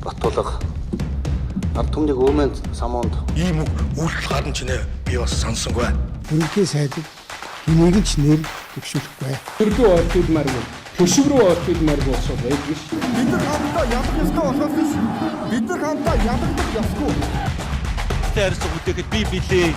Баттулга ард түмнийг Өөмөн самуунд ийм үг үйлдэл гарна ч нэ би бас сансангүй. Ерөнхий сайдад хэнийг ч нэр дэвшүүлэхгүй. Төрдөө орчуулмааргүй, төшөг рүү орчуулмааргүй улсууд байдаг ш. Бид нар хамтдаа ялах ёстой болохоос биш. Бид нар хамтдаа ялагдах ёсгүй. Тэ харилцаа бүтээхэд би билээ.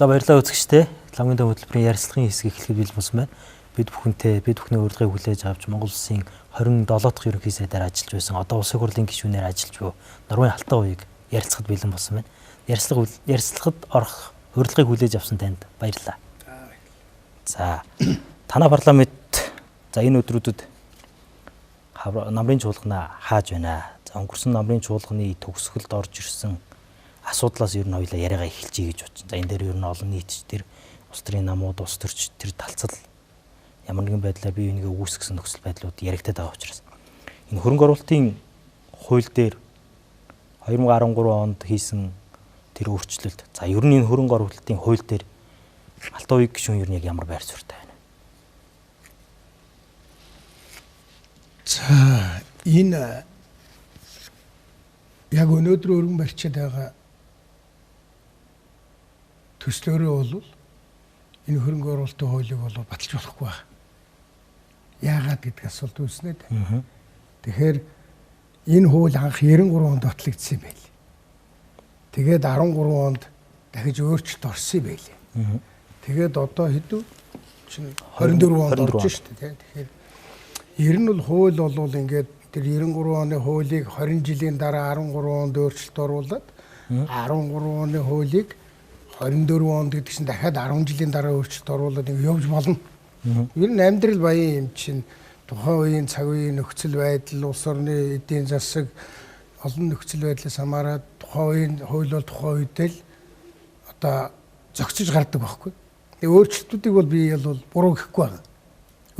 За баярлалаа үзэгчдээ. Ламгийн дэв хөтөлбөрийн ярилцлагын хэсгийг эхлэхэд бэлэн болсон байна. Бид бүхэнтэй бид бүхний урилгыг хүлээж авч Монгол Улсын 27 дахь ерөнхий сайдаар ажиллаж байсан. Одоо Улсын хурлын гишүүнээр ажиллаж буй Норвын Алтан уяг ярилцахад бэлэн болсон байна. Ярилцлагад орох урилгыг хүлээж авсан танд баярлалаа. За танай парламент за энэ өдрүүдэд намрын чуулганаа хааж байна. За өнгөрсөн намрын чуулганы төгсгөлд орж ирсэн асуудлаас ер нь хоёлаа яриагаа эхэлчихье гэж бодсон. За энэ дээр ер нь олон нийт тэр улс төрийн намууд, улс төрч тэр талцал ямар нэгэн байдлаар бие биенийгээ үүсгэсэн нөхцөл байдлууд яригдаад байгаа учраас энэ хөрөнгө оруулалтын хууль дээр 2013 онд хийсэн тэр өөрчлөлт. За ер нь энэ хөрөнгө оруулалтын хууль дээр Алтан уяг гишүүн ер нь яг ямар байр суурьтай байна? За энэ яг өнөөдөр өргөн барьчаад байгаа төслөөрөө бол энэ хөрөнгө оруулалтын хуулийг бол баталж болохгүй байна. Яагаад гэдэг асуулт үүснэ дээ. Тэгэхээр энэ хууль анх 93 онд батлагдсан юм байл. Тэгээд 13 онд дахиж өөрчлөлт орсон юм байл. Тэгээд одоо хэдв чинь 24 онд орж шүү дээ. Тэгэхээр ер нь бол хууль бол ингээд тэр 93 оны хуулийг 20 жилийн дараа 13 онд өөрчлөлт оруулаад 13 оны хуулийг 24 онд гэдэг чинь дахиад 10 жилийн дараа өөрчлөлт оруулаад ингэ явж болно. Ер нь амьдрал баян юм чинь тухайн үеийн цаг үеийн нөхцөл байдал, улс орны эдийн засаг, олон нөхцөл байдлаас хамаарат тухайн үеийн хууль бол тухайн үедээ л одоо зохицож гардаг байхгүй. Тэгээ өөрчлөлтүүдийг бол би бол буруу гэхгүй байна.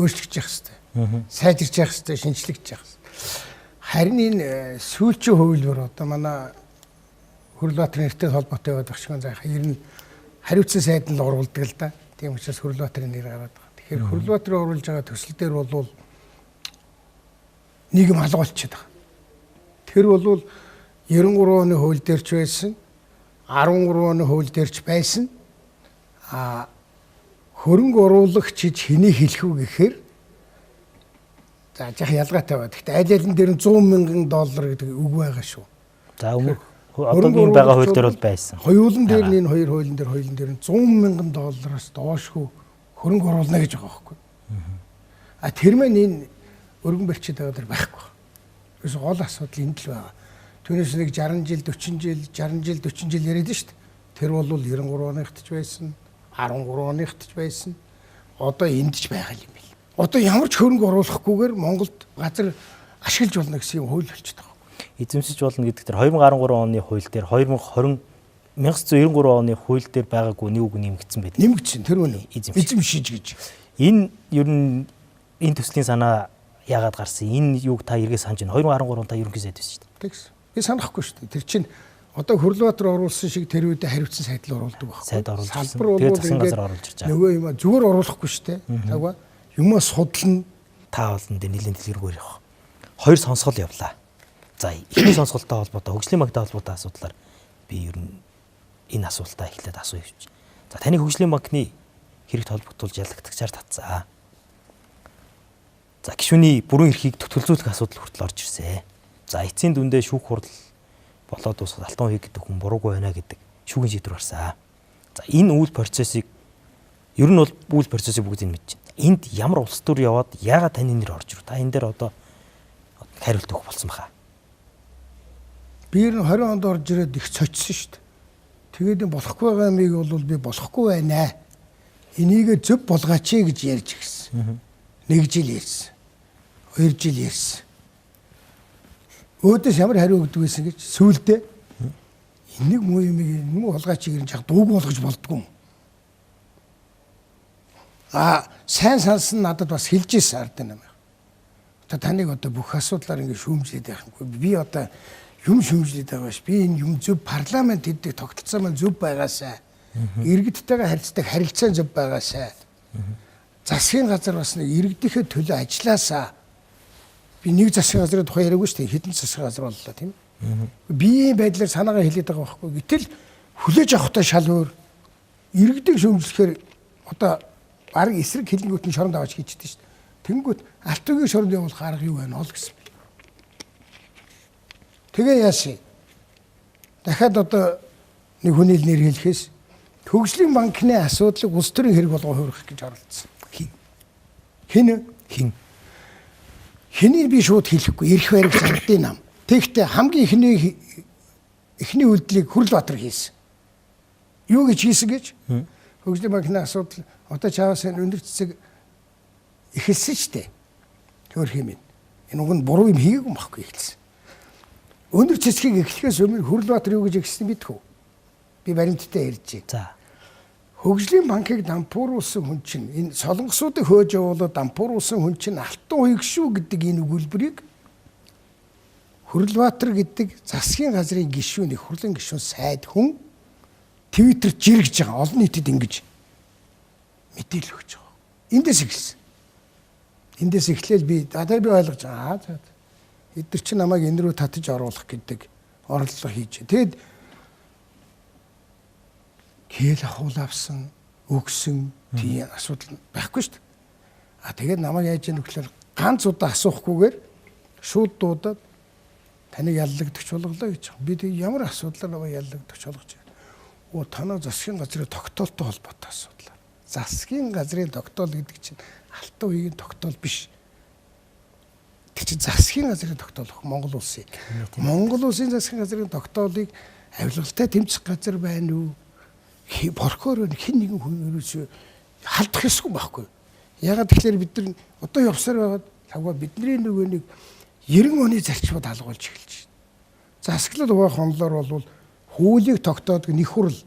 Өөрчлөж явах хэрэгтэй. Сайжирч явах хэрэгтэй, шинжлэгдэж явах хэрэгтэй. Харин энэ сүүлчийн хувилбар одоо манай Хөрөлбаатар нэртэй холбоотой байдаг шиг заах ер нь хариуцсан сайд нь л оруулдаг л да. Тийм учраас Хөрөлбаатарын нэр гараад байгаа. Тэгэхээр Хөрөлбаатар оруулж байгаа төсөл дээр бол нийгэм алга болчиход байгаа. Тэр бол 93 оны хууль дээр ч байсан, 13 оны хууль дээр ч байсан. А хөрөнгө оруулагч гэж хэнийг хэлэх үү гэхээр за яах ялгаатай байна. Гэхдээ аль алин дээр нь 100 мянган доллар гэдэг үг байгаа шүү. За өмнө одоогийн байгаа хууль дээр бол байсан. Хоёулан дээр нь энэ хоёр хуулийн дээр хоёулан дээр нь 100 мянган доллараас доошгүй хөрөнгө оруулна гэж байгаа байхгүй. А тэр мэн энэ өргөн барьчид байгаа дэр байхгүй. Ерөөс гол асуудал энд л байгаа. Түүнээс нэг 60 жил, 40 жил, 60 жил, 40 жил яриад нь шүү дээ. Тэр бол 93 оныхт ч байсан, 13 оныхт ч байсан. Одоо энд ч байгаа юм бэл. Одоо ямар ч хөрөнгө оруулахгүйгээр Монголд газар ашиглаж болно гэсэн юм хууль болчиход байгаа. Эзэмшиж болно гэдэг тэр 2013 оны хууль дээр 1993 оны хууль дээр байгаагүй нэг үг нэмэгдсэн байдаг. Нэмэгдсэн тэр үнэ. Эзэмшиж гэж. Энэ ер нь энэ төслийн санаа яагаад гарсан? Энэ юуг та эргээ санаж байна? 2013 он та ерөнхий сайд байсан шүү дээ. Тэгс. Би санахгүй шүү дээ. Тэр чинь одоо Хөрөлбаатар оруулсан шиг тэр үедээ хариуцсан сайд л оруулдаг байхгүй. Сайд оруулж ирсэн. Салбар бол Тэгээд засгийн ингээд газар оруулж ирж байгаа. Нөгөө юм зүгээр оруулахгүй шүү дээ. Тагва юмаа судлана. Та бол энэ дээр нэлээд дэлгэрэнгүй явах. Хоёр сонсгол явлаа. За эхний сонсголтой холбоотой хөгжлийн банктай холбоотой асуудлаар би ер нь энэ асуултаа эхлээд асууя гэж. За таны хөгжлийн банкны хэрэгт холбогдуулж ялагдагчаар татсан. За гишүүний бүрэн эрхийг төтөлзүүлэх асуудал хүртэл орж ирсэн. За эцсийн дүндээ шүүх хурал болоод дуусахад Алтан уяг гэдэг хүн буруугүй байна гэдэг шүүхийн шийдвэр гарсан. За энэ үйл процессыг ер нь бол үйл процессыг бүгд мэдэж байна. Энд ямар улс төр яваад яагаад таны нэр орж ирв? Та энэ дээр одоо хариулт өгөх болсон баха. Би ер нь 20 онд орж ирээд их цочсон шүү дээ. Тэгээд энэ болохгүй байгаа юмыг бол би болохгүй байна. Энийгээ зөв болгооч гэж ярьж ирсэн. Нэг жил ярьсан. 2 жил ярьсан. Өөдөөс ямар хариу өгдөг байсан гэж сүулдэ энийг муу юмыг муу болгооч гэж яг дууг болгож болдгоо юм. А сайн сансан надад бас хэлж ирсэн ард нам. Одоо таныг одоо бүх асуудлаар ингэ шүүмжлээд байх юмгүй. Би одоо юм шүүмжлээд байгаа ш. Би энэ юм зөв парламент гэдэг тогтолцоо маань зөв байгаасай. Иргэдтэйгээ харилцдаг харилцаа зөв байгаасай. Засгийн газар бас нэг иргэдийнхээ төлөө ажилласаа би нэг засгийн газрын тухай яриаггүй шүү дээ. Хэдэн засгийн газар боллоо тийм. Биеийн байдлаар санаагаа хэлээд байгаа байхгүй. Гэтэл хүлээж авахтай шал өөр. Иргэдийг шүүмжлэхээр одоо бараг эсрэг хэлэнгүүт нь шоронд аваач хийчихдээ шүү дээ. Тэнгүүт алтуугийн шоронд явуулах арга юу байна ол гэсэн. Тэгээ яасан? Дахиад одоо нэг хүний нэр хэлэхээс Хөгжлийн банкны асуудлыг улс төрийн хэрэг болгон хувиргах гэж оролдсон. Хин? Хин? Хэнийг би шууд хэлэхгүй, эрх бариг зардын нам. Тэгэхдээ хамгийн эхний үйлдэлийг Хүрлбаатар хийсэн. Юу гэж хийсэн гэж? Хөгжлийн банкны асуудал одоо чаавас өндөр цэцэг эхэлсэн шүү дээ. Хөөх юм. Энэ уг нь буруу юм хийгээгүй юм баггүй эхэлсэн. Өндөр цэцгийг эхлэхээс өмнө Хүрлбаатар юу гэж эхэлсэн мэдэх үү? Би баримттай ярьж байна. За. Хөгжлийн банкыг дампууруулсан хүн чинь энэ солонгосуудыг хөөж явуулаад дампууруулсан хүн чинь алтан уйг шүү гэдэг энэ өгүүлбэрийг Хүрлбаатар гэдэг засгийн газрын гишүүн, их хурлын гишүүн сайд хүн Твиттерт жиргэж байгаа. Олон нийтэд ингэж мэдээлэл өгч байгаа. Эндээс эхэлсэн. Эндээс эхлээл би одоо би ойлгож байгаа. За. Эдгээр чинь намайг энэ рүү татаж оруулах гэдэг оролдлого хийж. Тэгэд хэл ахуул авсан, өгсөн тийм асуудал байхгүй шүү дээ. А тэгээд намайг яаж яах вэ гэхээр ганц удаа асуухгүйгээр шууд дуудаад таныг яллагдагч болголоо гэж. Би тэг ямар асуудлаар намайг яллагдагч болгож байна. Оо танаа засгийн газрын тогтоолтой холбоотой асуудал. Засгийн газрын тогтоол гэдэг чинь алтан үеийн тогтоол биш. Тэр чинь засгийн газрын тогтоол Монгол улсын. Монгол улсын засгийн газрын тогтоолыг авилгалтай тэмцэх газар байна уу? Прокурор хэн нэгэн хүн ерөөсөө халдах ёсгүй байхгүй. Ягаад тэгэхээр бид нар одоо явсаар байгаад лавга бидний нөгөө нэг 90 оны зарчмууд алгуулж эхэлж байна. Засаглал угаах онолоор бол хуулийг тогтоодог нэг хурал.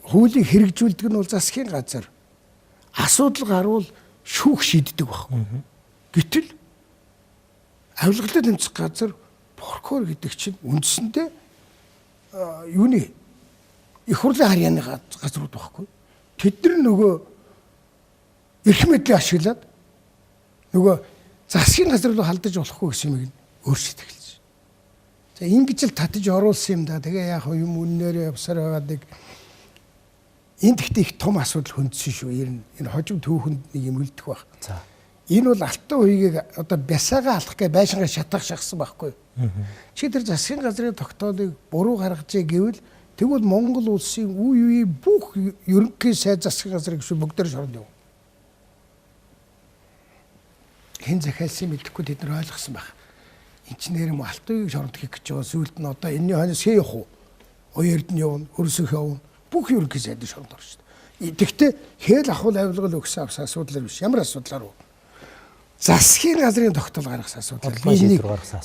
Хуулийг хэрэгжүүлдэг нь бол засгийн газар. Асуудал гарвал шүүх шийддэг байхгүй. Гэтэл авилгалтай тэмцэх газар прокурор гэдэг чинь үндсэндээ юуны их хурлын харьяаны газрууд байхгүй. Тэд нар нөгөө эрх мэдлийг ашиглаад нөгөө засгийн газар руу халдаж болохгүй гэсэн юмыг өөрчлөлт эхэлсэн. За ингэж л татаж оруулсан юм да. Тэгээ яг юм үннээрээ явсаар байгаа нэг энд гэхдээ их том асуудал хөндсөн шүү. Энэ хожим түүхэнд нэг юм үлдэх байх. За. Энэ бол алтан үеийг одоо бясаагаа алах гэ байшингаа шатах шахсан байхгүй. Чи тэр засгийн газрын тогтоолыг буруу гаргажээ гэвэл тэгвэл Монгол улсын үе үеийн бүх ерөнхий сайд засгийн газрыг шүү бүгдээр шоронд яв. Хэн захиалсан мэдэхгүй тэд нар ойлгосон байх. Энд чинь нэр юм алтан үеийг шоронд хийх гэж байгаа. Сүүлд нь одоо энэний хойноос хээ явах уу? Оюун Эрдэнэ явна, Өрсөх явна. Бүх ерөнхий сайд шоронд орно шүү дээ. Тэгэхдээ хээл ахуул авилгал өгсөн авсан асуудлаар биш. Ямар асуудлаар вэ? Засгийн газрын тогтоол гаргасан асуудал.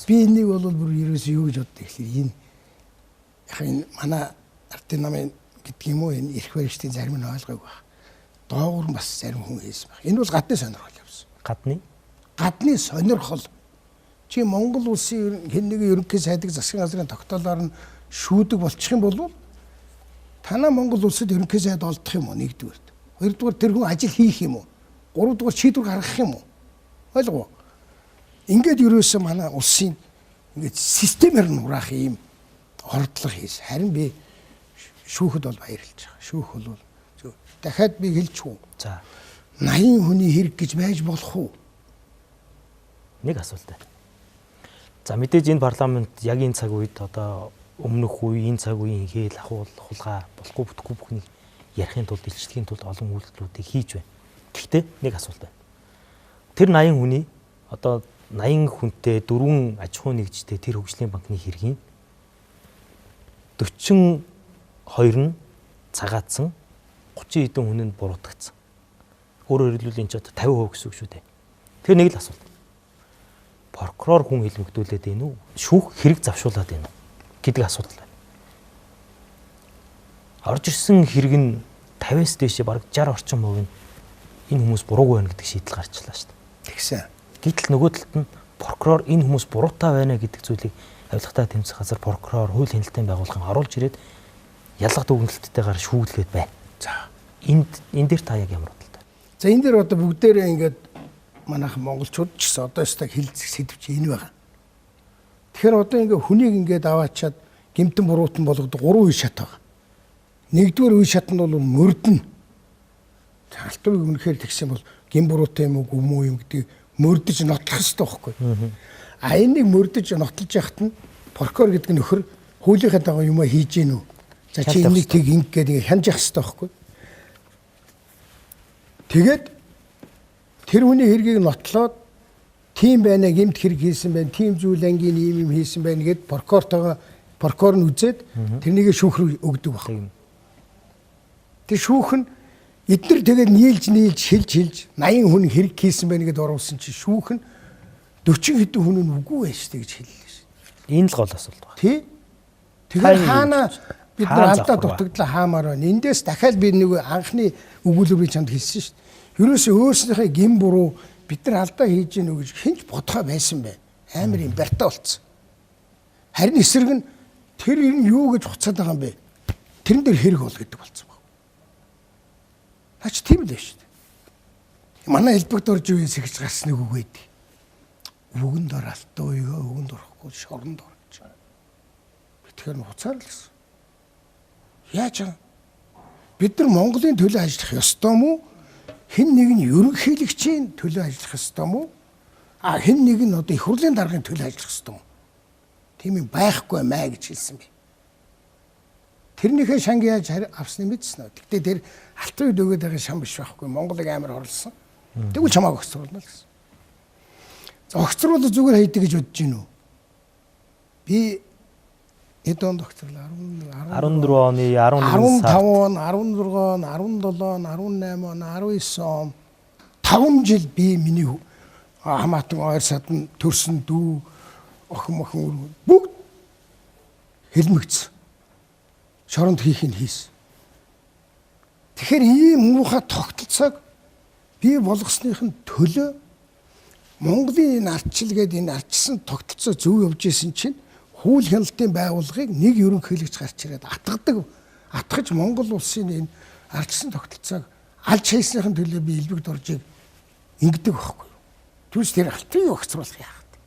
Би энийг бол бүр ерөөсөө юу гэж боддог гэхлээр энэ яг энэ манай ардын намын гэдэг юм уу энэ эрх баригчдын зарим нь ойлгоогүй байх. Доогуур нь бас зарим хүн хийсэн байх. Энэ бол гадны сонирхол явсан. Гадны сонирхол. Чи Монгол улсын хэн нэгэн ерөнхий сайдыг засгийн газрын тогтоолоор нь шүүдэг болчих юм бол танаа Монгол улсад ерөнхий сайд олдох юм уу нэгдүгээрт. Хоёрдугаар тэр хүн ажил хийх юм уу? Гуравдугаар шийдвэр гаргах юм уу? Ойлгов уу? Ингээд ерөөсөө манай улсын ингээд системээр нь хураах юм ордлого хийс. Харин би шүүхэд бол баярлж байгаа. Шүүх бол зөв. Дахиад би хэлчих үү? За. 80 хүний хэрэг гэж байж болох уу? Нэг асуулт байна. За мэдээж энэ парламент яг энэ цаг үед одоо өмнөх үе, энэ цаг үеийн хээл ахуул, хулгай болохгүй бүтэхгүй бүхнийг ярихын тулд, илчлэхийн тулд олон үйлдэлүүдийг хийж байна. Гэхдээ нэг асуулт байна. Тэр 80 хүний одоо 80 хүнтэй 4 аж ахуйн нэгжтэй тэр хөгжлийн банкны хэргийн 42 нь цагаатсан, 30 хэдэн хүн нь буруутгацсан. Өөрөөр хэлбэл энэ ч одоо 50% гэсэн үг шүү дээ. Тэр нэг л асуулт. Прокурор хүн хилмигдүүлээд байна уу? Шүүх хэрэг завшуулад байна уу гэдэг асуудал байна. Орж ирсэн хэрэг нь 50-аас дээшээ бараг 60 орчим хувь нь энэ хүмүүс буруугүй байна гэдэг шийдэл гарчлаа шүү дээ. Тэгсэн. Гэтэл нөгөө талд нь прокурор энэ хүмүүс буруутай байна гэдэг зүйлийг авилгатай тэмцэх газар прокурор, хууль хяналтын байгууллагын оруулж ирээд ялга дүгнэлттэйгээр шүүглээд байна. За. Энд энэ дээр та яг ямар бодолтой? За энэ дээр одоо бүгдээрээ ингээд манайхан монголчууд ч гэсэн одоо ёстой хэлцэх сэдв чи энэ байгаа. Тэгэхээр одоо ингээд хүнийг ингээд аваачаад гэмтэн буруутан болгодог гурван үе шат байгаа. Нэгдүгээр үе шат нь бол мөрдөн. Алтан үеийг үнэхээр тэгсэн бол гэм буруутай юм уу гүм үү юм гэдгийг мөрдөж нотлох хэрэгтэй байхгүй. А энийг мөрдөж нотлож яхад нь прокурор гэдэг нөхөр хуулийнхаа дагуу юм хийж гин үү? За чи энийг тэг инг гэдэг хянаж явах хэрэгтэй байхгүй. Тэгээд тэр хүний хэргийг нотлоод тийм байна гэмт хэрэг хийсэн байна, тийм зүйл ангийн ийм юм хийсэн байна гэд прокурортойгоо прокурор нь үзээд тэрнийг шүүх рүү өгдөг баг. Тэр шүүх нь эднэр тэгээд нийлж нийлж хилж хилж 80 хүн хэрэг хийсэн байна гэд оруулсан чи шүүх нь 40 хэдэн хүн нь үгүй байж штэ гэж хэллээ шээ. Энэ л гол асуулт байна. Тий. Тэгэхээр хаана бид нар алдаа дутагдлаа хаамаар байна. Эндээс дахиад би нэг анхны өгүүлбэрийг чамд хэлсэн шүү дээ. Ерөөсөө өөрснийхээ гин буруу бид нар алдаа хийж гэнэ үү гэж хинч бодхоо байсан бэ. Амар юм барьтаа болцсон. Харин эсрэг нь тэр энэ юу гэж хуцаад байгаа юм бэ? Тэрэн дээр хэрэг бол гэдэг болцсон баг. Наач тийм л байна шүү дээ. Манай элбэг дорж үеэс ихж гарсан нэг үг байдаг. Үгэнд ор алтан уйгаа үгэнд орохгүй шоронд орж. Би тэгэхээр хуцаар л гэсэн. Яаж юм? Бид нар Монголын төлөө ажиллах ёстой мó? Хэн нэг нь ерөнхийлөгчийн төлөө ажиллах ёстой мó? А хэн нэг нь одоо их хурлын даргын төлөө ажиллах ёстой мó? Тийм юм байхгүй маа гэж хэлсэн би. Тэрнийхээ шанг яаж авсныг мэдсэн үү? Гэтэ тэр алтан үед өгөөд байгаа шан биш байхгүй. Монголыг амар хорлсон. Тэгвэл чамааг огцруулна л гэсэн. За огцруулах зүгээр хайдаг гэж бодож гин үү? Би хэд онд огцруулаа? 14 оны 11 сард 15 он, 16 он, 17 он, 18 он, 19 он 5 жил би миний хамаатан ойр садан төрсөн дүү охин мохин бүгд хэлмэгдсэн. Шоронд хийх нь хийсэн. Тэгэхээр ийм муухай тогтолцоог бий болгосных нь төлөө Монголын энэ ардчил гээд энэ ардчилсан тогтолцоо зөв явж исэн чинь хууль хяналтын байгууллагыг нэг ерөнхийлөгч гарч ирээд атгадаг атгаж Монгол улсын энэ ардчилсан тогтолцоог алж хайсныхын төлөө би элбэг доржийг ингэдэг байхгүй юу. Түүнээс тэр алтыг огцруулах яах вэ?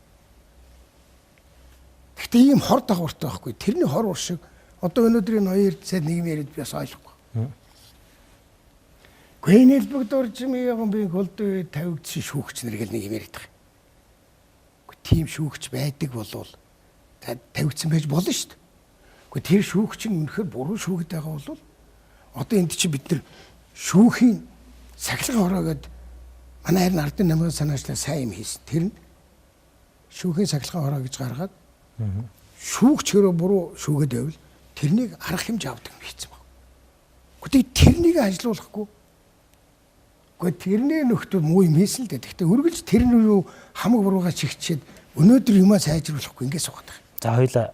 Гэхдээ ийм хор дагавартай байхгүй. Тэрний хор уршиг одоо өнөөдрийн ноён эрд сайд нэг юм яриад би бас ойлгохгүй. Гүн элбэг доржмын би голдуу тавигдсан шүүгч нар гэл нэг юм яриад байгаа. Үгүй тийм шүүгч байдаг болвол тавигдсан байж болно шүү дээ. Үгүй тэр шүүгч нь үнэхээр буруу шүүгд байгаа бол одоо энд чи бид нар шүүхийн сахилга хороо гэд манай харин ардын намын санаачлаа сайн юм хийсэн. Тэр нь шүүхийн сахилга хороо гэж гаргаад шүүгч хэрэг буруу шүүгээд байвал тэрнийг арга хэмжээ авдаг юм хийсэн баг. Үгүй тэрнийг ажилуулахгүй. Үгүй тэрний нөхдөд муу юм хийсэн л дээ. Гэхдээ үргэлж тэр рүү хамаг буруугаа чигчээд өнөөдөр юмаа сайжруулахгүй ингэ суугаад байгаа. За хоёлаа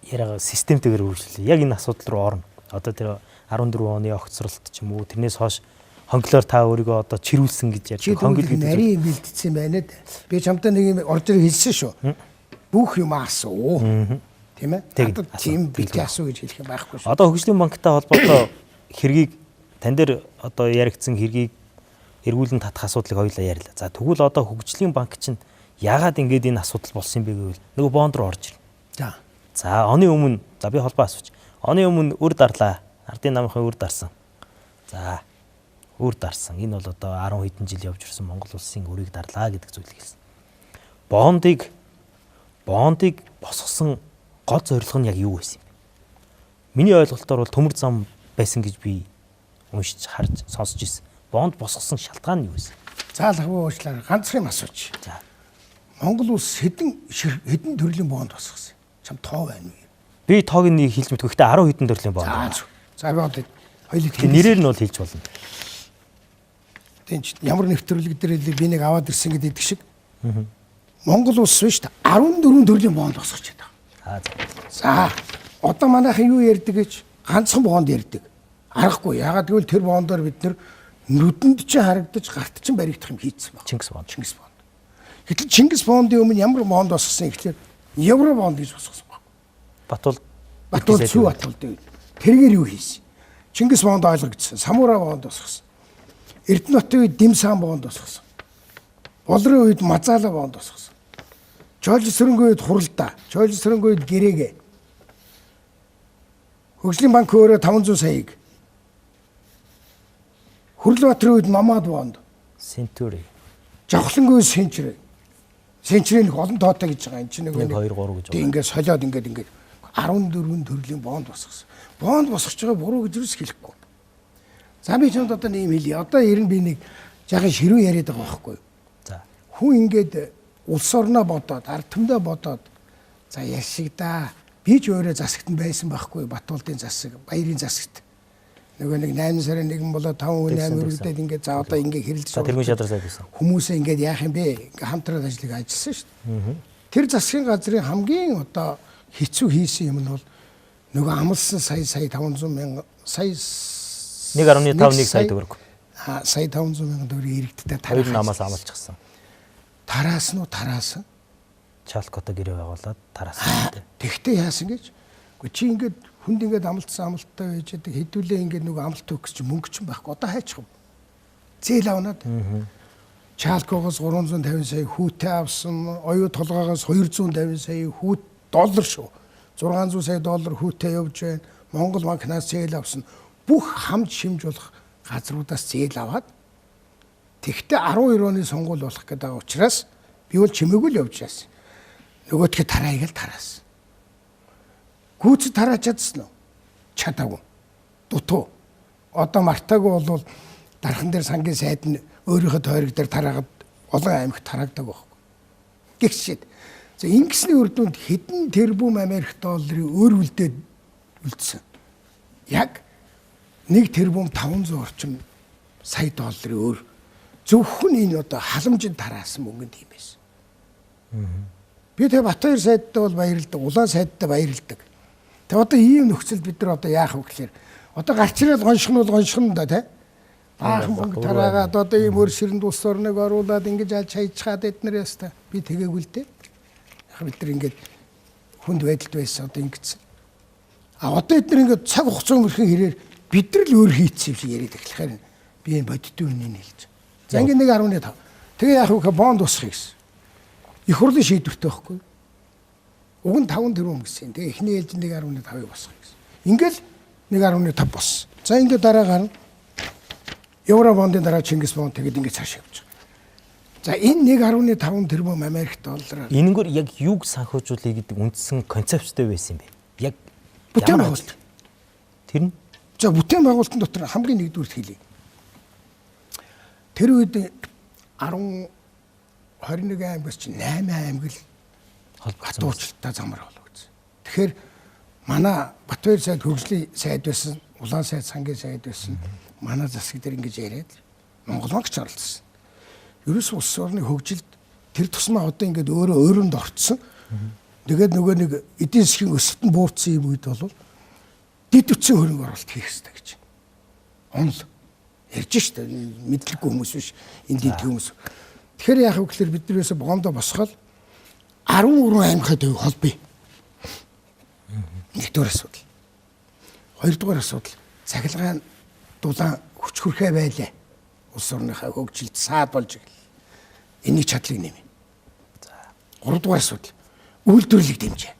яриагаа системтэйгээр үргэлжлүүлье. Яг энэ асуудал руу орно. Одоо тэр 14 оны огцролт ч юм уу тэрнээс хойш хонглоор та өөрийгөө одоо чирүүлсэн гэж ярьдаг. Хонгил гэдэг нарийн бэлдсэн байна дээ. Би чамтай нэг юм орж ирэх хэлсэн шүү. Бүх юм асуу. Тийм ээ? Надад тийм бити асуу гэж хэлэх юм байхгүй шүү. Одоо хөгжлийн банктай холбоотой хэргийг тань дээр одоо яригдсан хэргийг эргүүлэн татах асуудлыг хоёулаа ярьлаа. За тэгвэл одоо хөгжлийн банк чинь яагаад ингэж энэ асуудал болсон юм бэ гэвэл нөгөө бонд руу орж ирнэ. За. За оны өмнө за би холбоо асууч. Оны өмнө үр дарлаа. Ардын намынхан үр дарсан. За үр дарсан. Энэ бол одоо 10 хэдэн жил явж ирсэн Монгол улсын үрийг дарлаа гэдэг зүйлийг хэлсэн. Бондыг босгосон гол зорилго нь яг юу байсан юм бэ? Миний ойлголтоор бол төмөр зам байсан гэж би уншиж харж сонсож ирсэн. Бонд босгосон шалтгаан нь юу байсан? Заалхаваа уучлаарай. Ганцхан юм асууч. За. Монгол улс хэдэн төрлийн бонд босгосон? Чам тоо байна уу? Би тоог нь хэлж мэдгүй. Гэхдээ 10 хэдэн төрлийн бонд. За би одоо хоёулыг хэлье. Нэрээр нь бол хэлж болно. Тийм ч ямар нэвтрүүлэг дээр би нэг аваад ирсэн гэдэг шиг. Монгол улс биш 14 төрлийн бонд босгож байгаа. За. Одоо манайхан юу ярьдаг гэж ганцхан бонд ярьдаг. Аргагүй. Яагаад гэвэл тэр бондоор бид нэр нүдэнд чинь харагдаж гарт чинь баригдах юм хийцэн баг. Чингис бонд. Чингис бонд. Гэтэл Чингис бондын өмнө ямар бонд босгосон гэхлээр евро бонд гэж босгосон баг. Батул Батул Цүү Батулдын үед. Тэргээр юу хийсэн? Чингис бонд ойлгогдсон. Самурай бонд босгосон. Эрдэнэтийн үед Димсан бонд босгосон. Болрын үед Мазала бонд босгосон. Чойрсөрөнгийн үед Хуралдаа, Чойрсөрөнгийн үед Гэрээгэ. Хөгжлийн банк өөрөө 500 саяыг. Хөрлөбаатарын үед Номад бонд, Сентури. Жавхлангийн үед Сенчрэ. Сенчрэ нэг олон тоотой гэж байгаа. Энд чинь 1 2 3 гэж Тэг ингээд солиод ингээд 14 төрлийн бонд босгосон. Бонд босгож байгаа буруу гэж юус хэлэхгүй. За би чамд одоо нэг юм хэлье. Одоо ер нь би нэг жаахан ширүү яриад байгаа байхгүй юу? За. Хүн ингээд улс орноо бодоод, ард түмдээ бодоод за яшиг да. Би ч өөрөө засагт нь байсан байхгүй юу? Батуулдын засаг, Баярын засагт. Нөгөө нэг 8 сарын 1 болоо 5 хүн 8 өргөдөөд ингээд за одоо ингээд хэрэлдэж За тэргүүн шадар сайд байсан. хүмүүсээ ингээд яах юм бэ? Ингээд хамтраад ажлыг ажилласан шүү дээ. Тэр засгийн газрын хамгийн одоо хэцүү хийсэн юм нь бол нөгөө амлсан сая 500 мянга сая 1.51 сая төгрөг. Сая 500 мянга төгрөг иргэдтэй Хоёр тараах намаас амлчихсан. Тараасан уу тараасан. Чалкото гэрээ байгуулад тараасан. Тэгтээ яасан гэж. Гэхдээ чи ингээд хүнд ингээд амлцсан амлалттай байж байгаа хэдүүлээ ингээд нөгөө амлалт өгөх гэж мөнгө ч байхгүй. Одоо хайчих юм. Зээл авнаад. Чалкогоос 350 сая хүүтэй авсан, оюу толгоогоос 250 сая хүүт доллар шүү. 600 сая доллар хүүтэй явж байна. Монгол банкнаас зээл авсан. Бүх хамт шимж болох газруудаас зээл аваад тэгтээ 12 оны сонгуул болох гэдэг байгаа учраас би бол чимээгүй л явж байсан. Нөгөөдхөө тараая гэл тараасан. Гүйцэд тарааж чадсан уу? Чадаагүй. Дутуу. Одоо мартаагүй бол дархан дээр сангийн сайд нь өөрийнхөө тойрог дээр тараагаад олон аймагт тараагдаг байхгүй. Гэгчээд. За ингэсний үр дүнд хэдэн тэрбум Америк долларын өөр үлдээд үлдсэн. Яг 1 тэрбум 500 орчим сая долларын өөр зөвхөн энэ одоо халамжинд тараасан мөнгөнд юм байсан. Би тэгээ Батбаяр сайдтай бол баярлдаг, Улаан сайдтай баярлдаг. Тэгээ одоо ийм нөхцөлд бид нар одоо яах вэ гэхээр одоо гарч ирээд гонших нь бол гонших нь да тий. Баахан мөнгө тараагаад одоо ийм өр ширэнд улс орныг оруулаад ингэж алж хайчхаад эднэр яста. Би тэгээгүй л дээ. Яг бид нар ингээд хүнд байдалд байсан одоо ингэсэн. А одоо эднэр ингээд цаг хугацаа өнгөрхийн хэрээр бид нар л өөр хийцсэн юм шиг яриад эхлэхээр би энэ бодитын үннийг хэлж. За ингээд 1.5. Тэгээ яах вэ гэхээр бонд усхыг гэсэн. Их хурлын шийдвэртэй байхгүй. Уг нь 5 тэрбум гэсэн. Тэгээ эхний ээлжинд 1.5-ыг босгоё гэсэн. Ингээл 1.5 болсон. За ингээд дараагаар нь Евро бондын дараа Чингис бонд тэгээд ингээд цааш явж байгаа. За энэ 1.5 тэрбум Америк доллараар Энэгээр яг юуг санхүүжүүлэе гэдэг үндсэн концепцтэй байсан юм бэ? Яг бүтээн байгуулалт. Тэр нь За бүтээн байгуулалтын дотор хамгийн нэгдүгüрт хэлье. Тэр үед 10 21 аймагаас чи 8 аймаг л холбогдсон. хатуурчлалтай замар болгогдсон. Тэгэхээр манай Батбаяр сайд хөгжлийн сайд байсан, Улаан сайд сангийн сайд байсан. Манай засаг дээр ингэж яриад Монгол банк ч оролцсон. Ерөөс улс орны хөгжилд тэр тусмаа одоо ингээд өөрөө өөрөнд орцсон. Тэгээд нөгөө нэг эдийн засгийн өсөлт нь буурсан юм үед бол дэд үтсэн хөрөнгө оруулалт хийх хэрэгтэй гэж. Онл ярьж штэ мэдлэггүй хүмүүс биш энд дэд хүмүүс. Тэгэхээр яах вэ гэхээр бид нарээс бондо босгол 13 аймагт холбоё. Нэгдүгээр асуудал. Хоёрдугаар асуудал цахилгаан дулаан хүч хүрхээ байлаа. Улс орныхаа хөгжилд саад болж ирлээ. Энийг чадлыг нэмье. За. Гуравдугаар асуудал үйлдвэрлэлийг дэмжээ.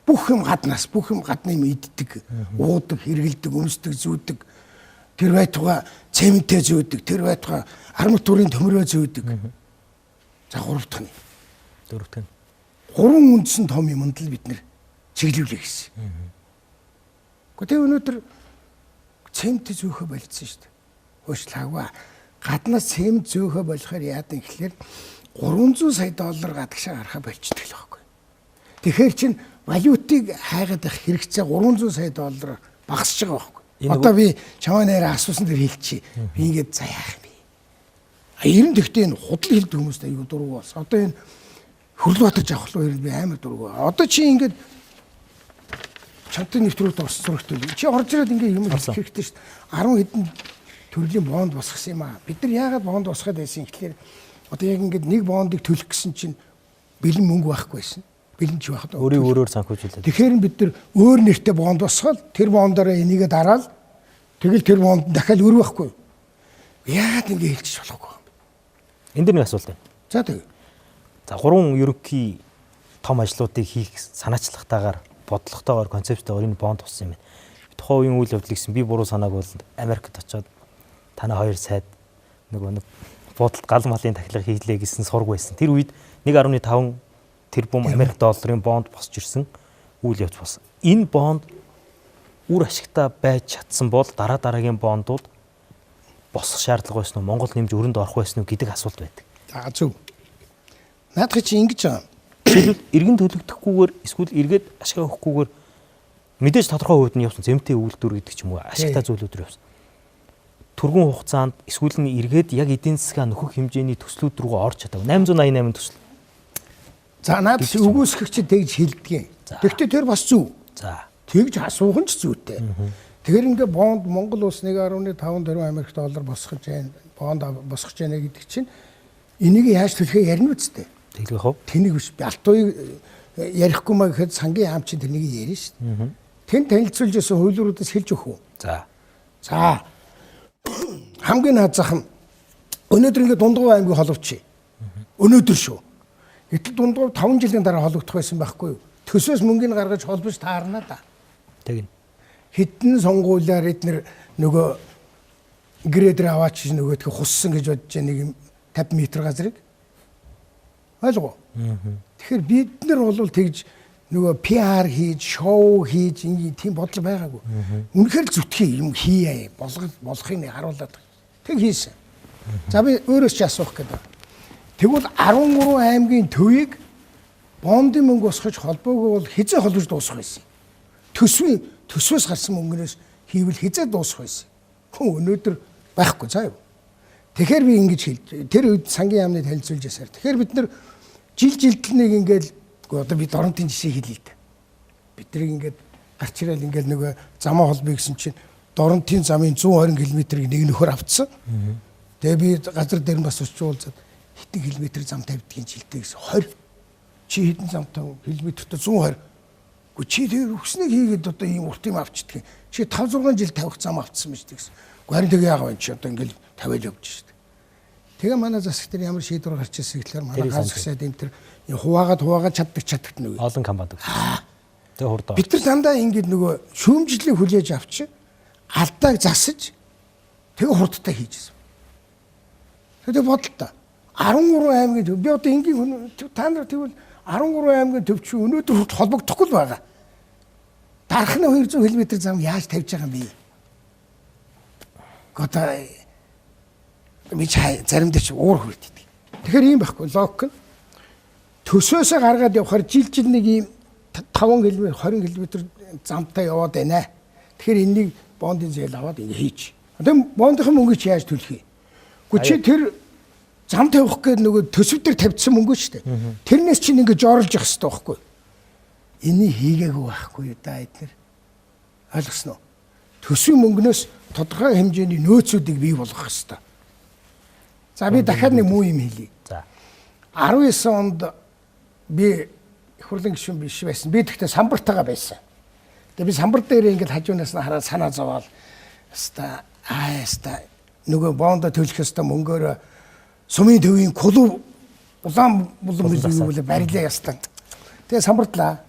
Бүх юм гаднаас, бүх юм гадны юм иддэг, уудаг, хэргэлдэг, өмсдөг, зүүдэг. Тэр байтугай цементээ зүүдэг, тэр байтугай арматурын төмрөө зүүдэг. За гурав дахь нь. Дөрөв дахь нь. Гурван үндсэн том юмд л бид нэр чиглүүлэх гэсэн. Гэхдээ тэг өнөөдөр цемент зөөхө болцсон шүү дээ. Хөөшлаагүй. Гаднаас цемент зөөхө болохоор яадан гэхлээр 300 сая доллар гадагшаа гарахаа болчдөг л байхгүй. Тэгэхээр чин валютыг хайгаад байх хэрэгцээ 300 сая доллар багасч байгаа байхгүй. Одоо би чамаа нэрээ асуусан дээр хэлчихье. Би ингээд за яах юм бэ? А 90 тэгтээ энэ худал хэлдэг хүмүүст аюу дургу болсон. Одоо энэ Хөрлөбаатар Жавхлан хоёрыг би амар дургу. Одоо чи ингээд чамтай нэвтрүүлэлт орсон зурагтай. Чи орж ирээд ингээд юм хэлэх хэрэгтэй шүү дээ. 10 хэдэн төрлийн бонд босгосон юм аа. Бид нар яагаад бонд босгоод байсан гэхлээр одоо яг ингээд нэг бондыг төлөх гэсэн чинь бэлэн мөнгө байхгүй байсан. Бэлэн ч байхад өөрийн өөрөөр санхүүжүүлээд. Тэгэхээр бид нар өөр нэртэй бонд босгоод тэр бондороо энийгээ дараал Тэгэл тэр бонд дахиад өрөө байхгүй. Яагаад ингэ хэлчих болохгүй юм бэ? Энд дэр нэг асуулт байна. За тэг. За гурван ерөнхий том ажлуудыг хийх санаачлагтайгаар, бодлоготойгоор, концепттэйгээр энэ бонд туссан юм байна. Тухайн үеийн үйл явдал гэсэн би буруу санааг бол Америкт очоод танай хоёр сайд нөгөө нэг буудалд гал малын тахилга хийлээ гэсэн сург байсан. Тэр үед 1.5 тэрбум Америк долларын бонд босч ирсэн үйл явц болсон. Энэ бонд үр ашигтай байж чадсан бол дараа дараагийн бондууд босох шаардлага байсан уу? Монгол нэмж өрөнд орох байсан уу гэдэг асуулт байдаг. За зөв. Наадах чи ингэж байгаа. Жишээлбэл иргэн төлөгдөхгүйгээр эсвэл эргээд ашгаа өгөхгүйгээр мэдээж тодорхой хувьд нь явсан зэмтэй үйлдвэр гэдэг ч юм уу ашигтай зүйлүүд рүү явсан. Түргэн хугацаанд эсвэл нь эргээд яг эдийн засгаа нөхөх хэмжээний төслүүд рүү орж чадав. 888 төсөл. За наадах чи үгүйсгэгч тэгж хэлдэгин. Тэгвэл тэр бас зөв. За. Тэгж асуух нь ч зүйтэй. Тэгэхээр ингээ бонд Монгол улс 1.5 тэрбум Америк доллар босгож байна. Бонд босгож байна гэдэг чинь энийг яаж төлөхөө ярина үсттэй. Тэглэх үү? Тэнийг биш. Алтуйг ярихгүй маа гэхэд сангийн яам чинь тэрнийг ярина шүү дээ. Тэн танилцуулж исэн хуулиудаас хэлж өгөх үү? За. За. Хамгийн наад зах нь өнөөдөр ингээ Дундгов аймгийг холбочих. Өнөөдөр шүү. Гэтэл Дундгов 5 жилийн дараа холбогдох байсан байхгүй юу? Төсөөс мөнгөний гаргаж холбож таарна да. Тэгнь. Хэдэн сонгуулиар эднэр нөгөө грейдер аваач нөгөөдхө хуссан гэж бодож нэг юм 50 м газрыг ойлгоо. Тэгэхээр бид нар бол тэгж нөгөө PR хийж, шоу хийж ингэ тийм бодлого байгаагүй. Үнэхээр л зүтгэе юм хийе болгох болохыг нэг харуулад. Тэг хийсэн. За би өөрөөс ч асуух гэдэг. Тэгвэл 13 аймгийн төвийг бондын мөнгө босгож холбоогүй бол хизээ холбож дуусах байсан. Төсвийн төсвөөс гарсан мөнгнөөс хийвэл хизээ дуусах байсан. Хүн өнөөдөр байхгүй заа юу. Тэгэхээр би ингэж хэлж тэр үед сангийн яамны танилцуулж ясаар. Тэгэхээр бид нар жил жилд л нэг ингээл одоо би доронтын жишээ хэлье л дээ. Бид нар ингээд гарч ирээл ингээл нөгөө замаа холбоё гэсэн чинь доронтын замын 120 км-ийг нэг нөхөр авцсан. Тэгээ би газар дээр нь бас очиулзаад хэдэн километр зам тавьдгийг жилдээ гэсэн 20. Чи хэдэн замтай километртэй 120. Гэхдээ чи тэр өкснийг хийгээд одоо ийм урт юм авчдгийг. Чи 5 6 жил тавих зам авцсан байж тэгсэн. Гэхдээ харин тэгээ яагаад вэ чи одоо ингээл тавиал явж шít. Тэгээ манай засаг дээр ямар шийдвэр гарч ирсэн гэхээр манай Тэрийг ганц санаж сайд энэ төр хуваагаад хуваагаад чаддаг чаддагт нөгөө. Олон компани төгссөн. Тэгээ хурд Бид нар дандаа ингээд нөгөө шүүмжлэлийг хүлээж авч алдааг засаж тэгээ хурдтай хийжсэн. Тэгээ бодлоо. 13 аймгийн төв би одоо энгийн хүн та нар тэгвэл 13 аймгийн төв чи өнөөдөр хүртэл холбогдохгүй л байгаа. Дарах нь 200 км зам яаж тавьж байгаа юм бэ? Одоо би чи заримдаа чи уур хүртдэг. Тэгэхээр ийм байхгүй логик нь төсөөсөө гаргаад явхаар жил жил нэг ийм 5 км 20 км замтай яваад байна. Тэгэхээр энэнийг бондын зээл аваад ингэ хийж. Одоо бондын мөнгө чи яаж төлөх юм? Гэхдээ чи тэр зам тавих гээд нөгөө төсөв дээр тавьдсан мөнгө шүү дээ. Тэрнээс чинь ингэ жорлж явах хэрэгтэй байхгүй юу? Энийг хийгээгүй байхгүй юу да эднэр. Ойлгосноо. Төсвийн мөнгнөөс тодорхой хэмжээний нөөцүүдийг бий болгох хэрэгтэй. За би дахиад нэг муу юм хэлье. За. 19 онд би их хурлын гишүүн биш байсан. Би тэгтээ самбартайгаа байсан. Тэгээ би самбар дээр ингээд хажуунаас нь хараад санаа зовоол. Хаста аа хаста нөгөө бондо төлөх ёстой мөнгөөр сумын төвийн клуб улаан булан бүлэг юу барилаа ястаа. Тэгээ самбартлаа.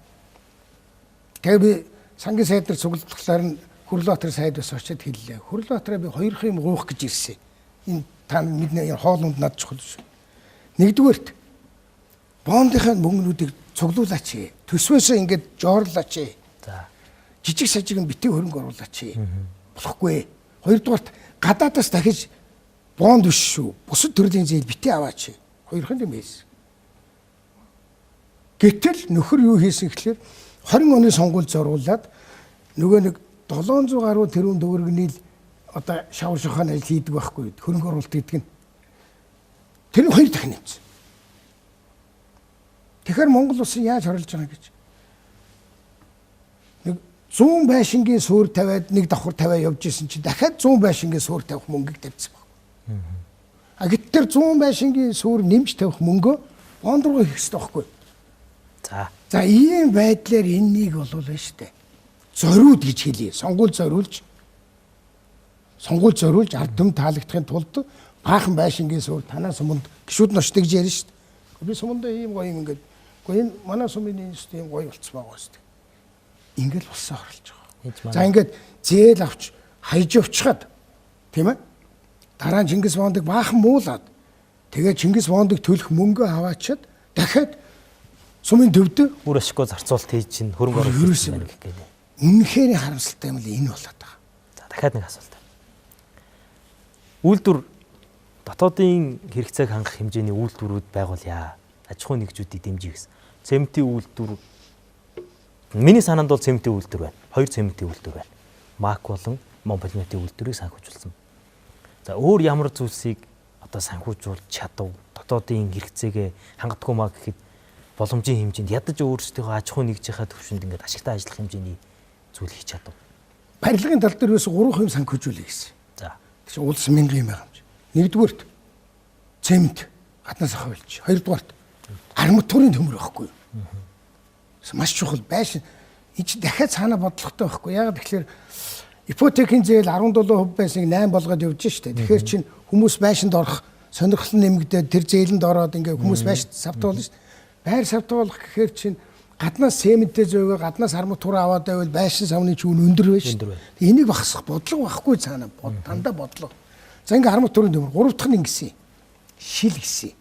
Тэгээ би сангийн сайд нар цуглуулахлаар нь Хөрлөбаатар сайд бас очиад хэллээ. Хөрлөбаатараа би хоёр юм гуйх гэж ирсэн. Энэ та мэднэ энэ хоолунд над чухал шүү. Нэгдүгээрт бондынхаа мөнгнүүдийг цуглуулаач. Төсвөөсөө ингээд жоорлаач. За. Жижиг сажиг нь битгий хөрөнгө оруулаач. Болохгүй. Хоёрдугаарт гадаадаас дахиж бонд биш шүү. Бусад төрлийн зээл битгий аваач. Хоёрхан юм хийсэн. Гэтэл нөхөр юу хийсэн гэхлээр 20 оны сонгуул зориулаад нөгөө нэг 700 гаруй тэрбум төгрөгний л одоо шавар шухаан ажил хийдэг байхгүй хөрөнгө оруулалт гэдэг нь тэр нь хоёр дахин нэмсэн. Тэгэхээр Монгол улсын яаж хорлож байгаа гэж нэг 100 байшингийн суур тавиад нэг давхар тавиа явж исэн чинь дахиад 100 байшингийн суур тавих мөнгийг тавьсан баг. А гэтэл тэр 100 байшингийн суур нэмж тавих мөнгөө бонд руу хийх хэрэгтэй байхгүй. За. За ийм байдлаар энэнийг болвол байна шүү дээ. Зориуд гэж хэлье. Сонгуул зориулж Сонгуул зориулж ард түмэн таалагдахын тулд баахан байшингийн суур танаа суманд гişүүд нь очдог гэж ярина шүү дээ. Би сумандаа ийм гоё юм ингээд үгүй энэ манай сумын институт ийм гоё болцсон байгаа шүү дээ. Ингээл болсон орлож байгаа. За ингээд зээл авч хайж явчихад тийм ээ. Дараа нь Чингис Бондыг баахан муулаад тэгээ Чингис Бондыг төлөх мөнгө аваачаад дахиад сумын төвд үр ашиггүй зарцуулалт хийж чинь хөрөнгө оруулалт байна гэх гээд. Үнэхээр харамсалтай юм л энэ болоод байгаа. За дахиад нэг асуулт. Үйлдвэр дотоодын хэрэгцээг хангах хэмжээний үйлдвэрүүд байгуулъя. Аж ахуйн нэгжүүдийг дэмжиж гэсэн. Цементийн үйлдвэр миний санаанд бол цементийн үйлдвэр байна. 2 цементийн үйлдвэр байна. Мак болон Монполиметийн үйлдвэрийг санхүүжүүлсэн. За өөр ямар зүйлсийг одоо санхүүжүүлж чадав? Дотоодын хэрэгцээгээ хангадаггүй маа гэхэд боломжийн хэмжээнд ядаж өөрсдийнхөө аж ахуй нэгжийнхаа төвшөнд ингээд ашигтай ажиллах хэмжээний зүйл хийж чадав. Барилгын тал дээр ерөөсө 3 юм санхүүжүүлье гэсэн. За. Тэг чи улс мянган юм байгаа юм чи. Нэгдүгээрт цемент гаднаас авах болж. Хоёрдугаарт арматурын төмөр байхгүй юу? Маш чухал байшин. Энэ чи дахиад цаана бодлоготой байхгүй. Яг тэгэхээр ипотекийн зээл 17% байсныг 8 болгоод явж штэ. Тэгэхээр чин хүмүүс байшинд орох сонирхол нэмэгдээд тэр зээлэнд ороод ингээ хүмүүс байшинд савтуулна штэ. Байр савтуулах гэхээр чин гаднаас цементтэй зөөгөө гаднаас арматур аваад байвал байшин савны чүүн өндөр байж штэ. Энийг багасгах бодлого байхгүй цаана. Дандаа бодлого. За ингээ арматурын төмөр гурав дахь нь ингэсэн. Шил гэсэн.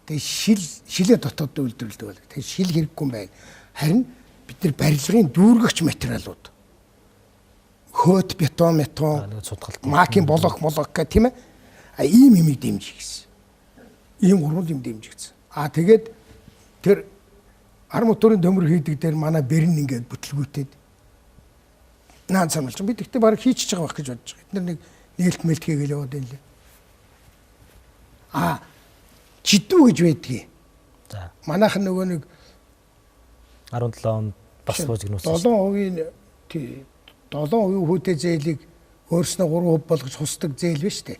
Тэгээ шилээ дотоод үйлдвэрлэдэг бол. Тэгээ шил хэрэггүй юм байна. Харин бид нар барилгын дүүргэгч материалууд хөөт, бетон, метон, макийн блок, молок гэх тийм ээ. А ийм юмыг дэмжих гэсэн. Ийм гурван юм дэмжигдсэн. А тэгээд тэр арматурын төмөр хийдэг дээр манай бэрэн ингээд бүтлгүүтээд наан сануулж. Би тэгтээ баг хийчихэж байгаа байх гэж бодож байгаа. Эдгээр нэг нээлт мэлт хийгээл яваад байна лээ. А жидүү гэж байдгийг. За. Манайхан нөгөө нэг 17 онд бас буужигнуулсан. 7% тий 7% хүүтэй зээлийг өөрснөө 3% болгож хусдаг зээл биш үү?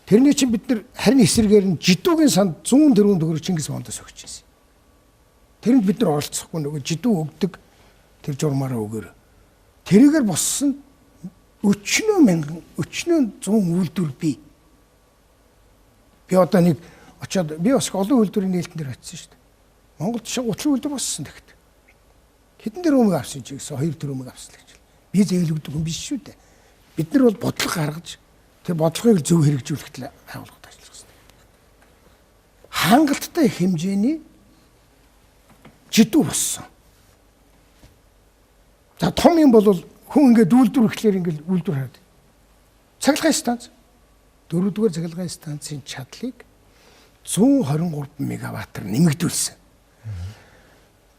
Тэрний чинь бид нар харин эсрэгээр нь жидүүгийн санд 100 тэрбум төгрөг Чингис фондоос өгч ирсэн. Тэрэнд бид нар оролцохгүй нөгөө жидүү өгдөг тэр журмаараа өгөөр. Тэрийгээр боссон өчнөө мянган өчнөө 100 үйлдвэр бий. Би одоо нэг очоод би бас олон үйлдвэрийн нээлтэн дээр очсон шүү дээ. Монголд шиг гутлын үйлдвэр боссон тэгт. Хэдэн тэрбумыг авсан чи гэсэн 2 тэрбумыг авсан гэж. Би зээл өгдөг хүн биш шүү дээ. Бид нар бол бодлого гаргаж тэр бодлогыг зөв хэрэгжүүлэхэд л байгууллагад ажиллах хэрэгтэй. Хангалттай хэмжээний жидүү боссон. За том юм бол хүн ингээд үйлдвэр гэхлээр ингээд үйлдвэр хараад. Цахилгаан станц. Дөрөвдүгээр цахилгаан станцын чадлыг 123 мегаваттар нэмэгдүүлсэн.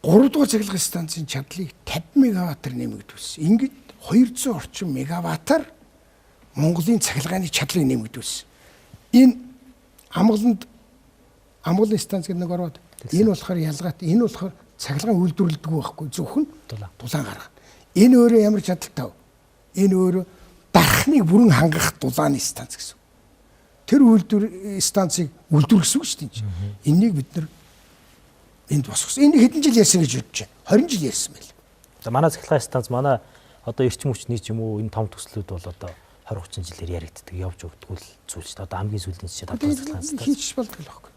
Гуравдугаар цахилгаан станцын чадлыг 50 мегаваттар нэмэгдүүлсэн. Ингээд 200 орчим мегаваттар Монголын цахилгааны чадлыг нэмэгдүүлсэн. Энэ Амгаланд Амгалан станц гэдэг нэг ороод энэ болохоор ялгаатай, энэ болохоор цахилгаан үйлдвэрлэдэггүй байхгүй, зөвхөн дулаан гаргана. Энэ өөрөө ямар чадaltaй вэ? Энэ өөрөө дархныг бүрэн хангах дулааны станц гэсэн. Тэр үйлдвэр станцыг үйлдвэр гэсэн үг шүү дээ. Энийг бид нар энд босгосон. Энийг хэдэн жил ярьсан гэж бодож байна. 20 жил ярьсан байл. За манай цахилгаан станц, манай одоо эрчим хүчний ч юм уу энэ том төслүүд бол одоо 20 30 жилээр яригддаг, явж өгдөггүй л зүйл шүү дээ. Одоо хамгийн сүүлийн жишээ 5 дахь цахилгаан станц хийчих болдог л байхгүй.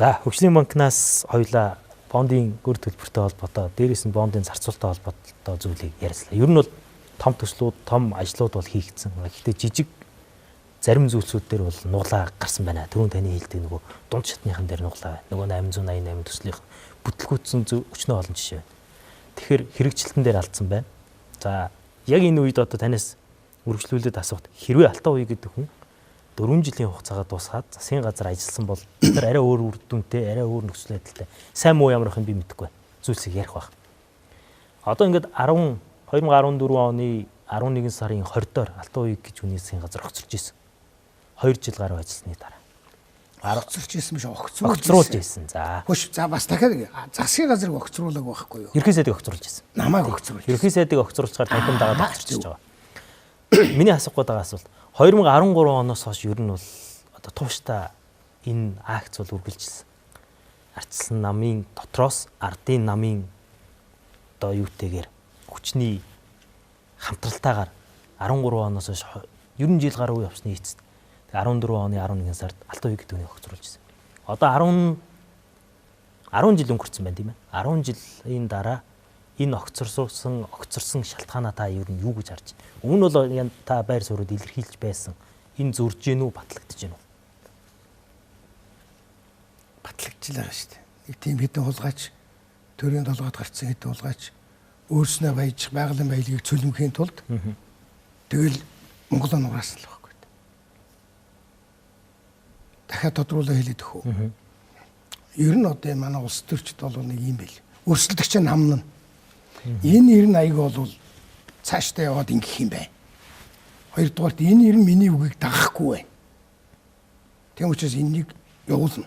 За хөгжлийн банкнаас хоёлаа бондын өр төлбөртэй холбоотой, дээрээс нь бондын зарцуулалттай холбоотой зүйлийг ярьслаа. Ер нь бол том төслүүд, том ажлууд бол хийгдсэн. Гэхдээ жижиг зарим зүйлсүүд дээр бол нуглаа гарсан байна. Түрүүн таны хэлдэг нөгөө дунд шатныхан дээр нуглаа байна. Нөгөө 888 төслийнх бүтлгүүцсэн өчнөө олон жишээ байна. Тэгэхээр хэрэгжилтэн дээр алдсан байна. За яг энэ үед одоо танаас үргэлжлүүлээд асуухт хэрвээ алтан үе гэдэг хүн 4 жилийн хугацаагаа дуусгаад засгийн газар ажилласан бол бид нар арай өөр үр дүнтэй, арай өөр нөхцөл байдалтай. Сайн муу ямар их юм би мэдэхгүй байна. Зүйлсийг ярих байх. Одоо ингээд 2014 оны 11 сарын 20-доор алтан үе гэж хүний засгийн газар огцорч исэн. 2 жил гаруй ажилласны дараа. Огцорч исэн биш, огцруулж исэн. За. Хөш, за бас дахиад засгийн газрыг огцруулаагүй байхгүй юу? Ерхий сайдыг огцруулж исэн. Намайг огцруулж. Ерхий сайдыг огцруулчихаар танхим дагаад огцорч байгаа. Миний асуух гээд байгаа асуулт 2013 оноос хойш ер нь бол одоо тууштай энэ акц бол үргэлжилсэн. Ардчилсан намын дотроос ардын намын одоо юутэйгээр хүчний хамтралтаагаар 13 оноос хойш 90 жил гаруй явсны эцэст 14 оны 11 сард Алтан уяг гэдэг үнийг огцруулж ирсэн. Одоо 10 жил өнгөрцөн байна тийм ээ. 10 жилийн дараа энэ огцорсон шалтгаанаа та ер нь юу гэж харж байна? Өмнө нь бол та байр суурьд илэрхийлж байсан. Энэ зурж гин үү, батлагдж гин үү? Батлагдж л байгаа шүү дээ. Нэг тийм хэдэн хулгайч төрийн толгойд гарцсан хэдэн хулгайч өөрснөө баяжих байгалийн баялагийг цөлмөхийн тулд тэгэл Монголоо нураасан л байхгүй. Дахиад тодруулаа хэлээд өгөх үү. Ер нь одоо манай улс төрчд бол нэг юм байл. Өрсөлдөгч намна. Энэ 90 аяг бол цаашдаа яваад ингэх юм байна. Хоёрдугаарт энэ 90 миний үгийг дагахгүй байна. Тийм учраас энэнийг явуулна.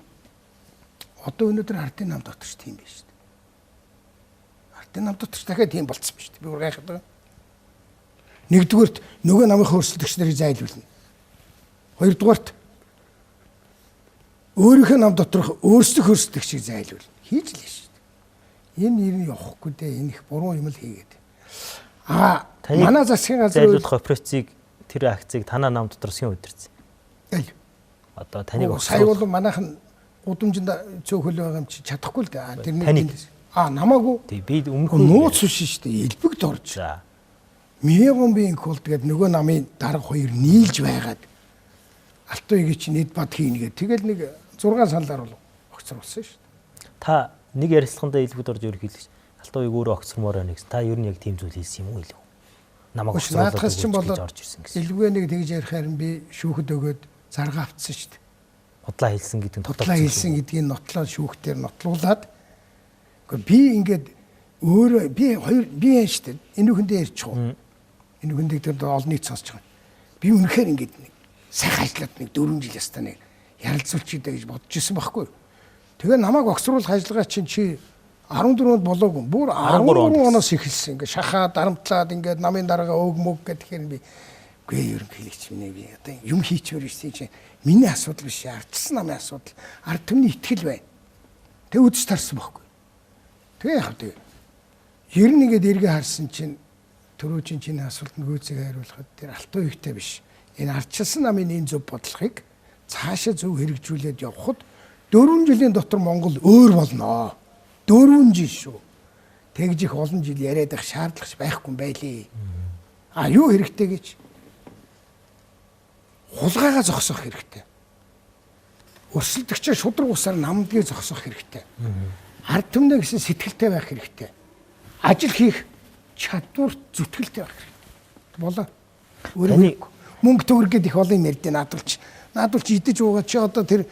Одоо өнөөдөр ардын нам дотор ч тийм биш шүү дээ. Ардын нам дотор ч дахиад тийм болцсон биш үү? Би бүр гайхаад байгаа. Нэгдүгээрт нөгөө намын өрсөлдөгч нарыг зайлуулна. Хоёрдугаарт өөрийнхөө нам доторх өөрсдөх өрсөлдөгчийг зайлуулна. Хийж л шүү дээ. Энэ нэр нь явахгүй дээ. Энэ их буруу юм л хийгээд. Аа манай засгийн газар зайлуулах операцийг тэр акцийг танаа нам дотор сэн удирдсан. Аль? Одоо таныг сая бол манайхан гудамжинд цөөхөл байгаа юм чи чадахгүй л дээ. Тэрний намаагүй. Тий би өмнөх нууц биш шүү дээ. Элбэгд орж. За. Мегон би инколд гээд нөгөө намын дарга хоёр нийлж байгаад Алтан уягийг чи нэд бад хийнэ гээд тэгэл нэг 6 саналаар бол огцруулсан шүү дээ. Та нэг ярилцлагандаа элбэгд орж ерөнхийлөгч Алтан уяг өөрөө огцрмоор байна гэсэн. Та ер нь яг тийм зүйл хэлсэн юм уу илүү? Намайг огцруулаад гэж орж ирсэн гэсэн. Элбэг нэг тэгж ярихаар нь би шүүхэд өгөөд зарга автсан шүү дээ. Худлаа хэлсэн гэдэг нь худлаа хэлсэн гэдгийг нотлоо шүүхтэр нотлуулад үгүй би ингээд өөрөө би хоёр би яа шүү дээ. Энэ хүндээ ярьчих уу? Энэ хүндээ тэр олон нийт сонсож байгаа. Би үнэхээр ингээд нэг сайхан ажиллаад нэг 4 жил ястаа нэг ярилцуулчих дээ гэж бодож исэн байхгүй. Тэгээ намайг огцруулах ажиллагаа чинь чи 14-нд болоогүй. Бүр 13 оноос эхэлсэн. Ингээд шахаа дарамтлаад ингээд намын дарга өг мөг гэхээр би үгүй ерөнхийлөгч минь би одоо юм хийчихвэр ирсэн чинь миний асуудал биш, ардчсан намын асуудал. Ард түмний итгэл байна. Тэг үзэж тарсан байхгүй. Тэгээ яг тэг. Ер нь ингээд эргээ харсан чинь түрүүчийн чиний асуултанд гүйцэг хариулахад тэр Алтан уягтай биш. Энэ ардчилсан намын энэ зөв бодлогыг цаашаа зөв хэрэгжүүлээд явхад 4 жилийн дотор Монгол өөр болноо. 4 жил шүү. Тэгж их олон жил яриад байх шаардлагач байхгүй юм байлээ. А юу хэрэгтэй гэж хулгайгаа зогсоох хэрэгтэй. Өрсөлдөгчөө шудраг усаар намдгийг зогсоох хэрэгтэй. Ард түмнээ гэсэн сэтгэлтэй байх хэрэгтэй. Ажил хийх чадвар зүтгэлтэй байх хэрэгтэй. Болоо. Өөрөө мөнгө төгрөг гээд их олон юм ярьдээ наадулч. Наадулч идэж уугаа чи одоо тэр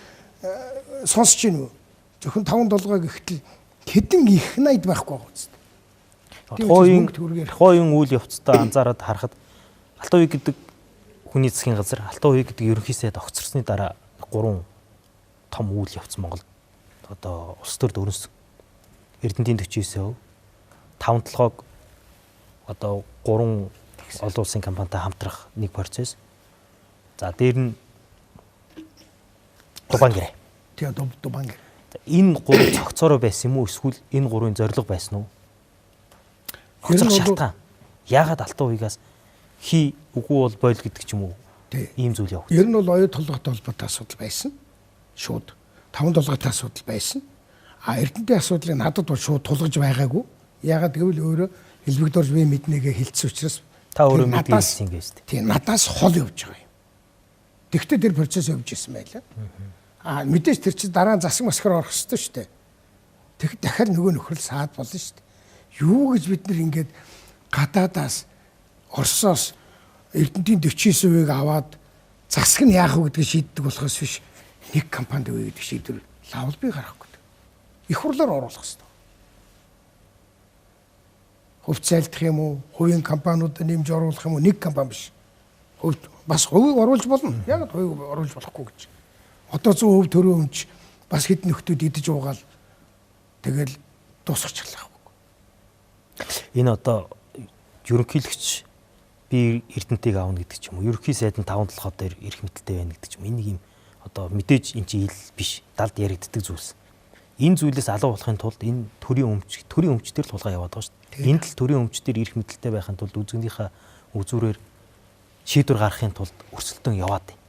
сонсож гин үү? Зөвхөн 5 долгоо гэхтэл хэдэн их найд байхгүй байгаа үст. Тухайн үйл явцтай анзаараад харахад Алтан уяг гэдэг хүний засгийн газар Алтан уяг гэдэг ерөнхий сайд огцорсны дараа 3 том үйл явц Монгол одоо улс төрд өрнөсөн. Эрдэнтийн 49%, 5 толгойг одоо 3 олон улсын компанитай хамтрах нэг процесс. За дээр нь Дубан гэрээ. Тийм Дубан гэрээ. Энэ гурав цогцоороо байсан юм уу эсвэл энэ гурвын зорилго байсан уу? Огцрох шалтгаан. Яагаад Алтан уягаас хий үгүй бол бойл гэдэг ч юм уу? Ийм зүйл явагдав. Ер нь бол оюу толгойтой холбоотой асуудал байсан. Шууд 5 толгойтой асуудал байсан. А Эрдэнтийн асуудлыг надад бол шууд тулгаж байгаагүй. Яагаад гэвэл өөрөө элбэгд орж би мэднэгээ хэлсэн учраас та өөрөө мэдсэн гэж үү? Тийм, надаас хол явж байгаа юм. Тэгвэл тэр процесс явж исэн байлаа. А мэдээж тэр чинь дараа нь засаг масхаар орох ёстой шүү дээ. Тэг дахиад нөгөө нөхрөл саад болно шүү дээ. Юу гэж бид нар ингээд гадаадаас Оросоос Эрдэнтийн 49%-ийг аваад засаг нь яах вэ гэдгийг шийддэг болохоос биш нэг компанид өгье гэдэг шийдвэр лавл би гаргахгүй. Их хурлаар оруулах хэрэгтэй. Хувь зайлдах юм уу, хувийн компаниудад нэмж оруулах юм уу, нэг компани биш. Хувь бас хувийг оруулж болно. Яг хувийг оруулж болохгүй гэж. Одоо 100% төрийн өмч бас хэд нөхдүүд идэж уугаал тэгэл дуусгачихлаа. Энэ одоо ерөнхийлөгч би Эрдэнтийг авна гэдэг ч юм уу. Ерөнхий сайд нь 5 толгой дээр эрх мэдэлтэй байна гэдэг ч юм. Энэ нэг юм одоо мэдээж энэ чинь ил биш, далд яригддаг зүйлс. Энэ зүйлээс алга болохын тулд энэ төрийн өмч дээр л хулгай яваад байгаа шүү дээ. Энэ л төрийн өмч дээр эрх мэдэлтэй байхын тулд үзэгнийхээ үзүүрээр шийдвэр гаргахын тулд өрсөлдөөн яваад байна.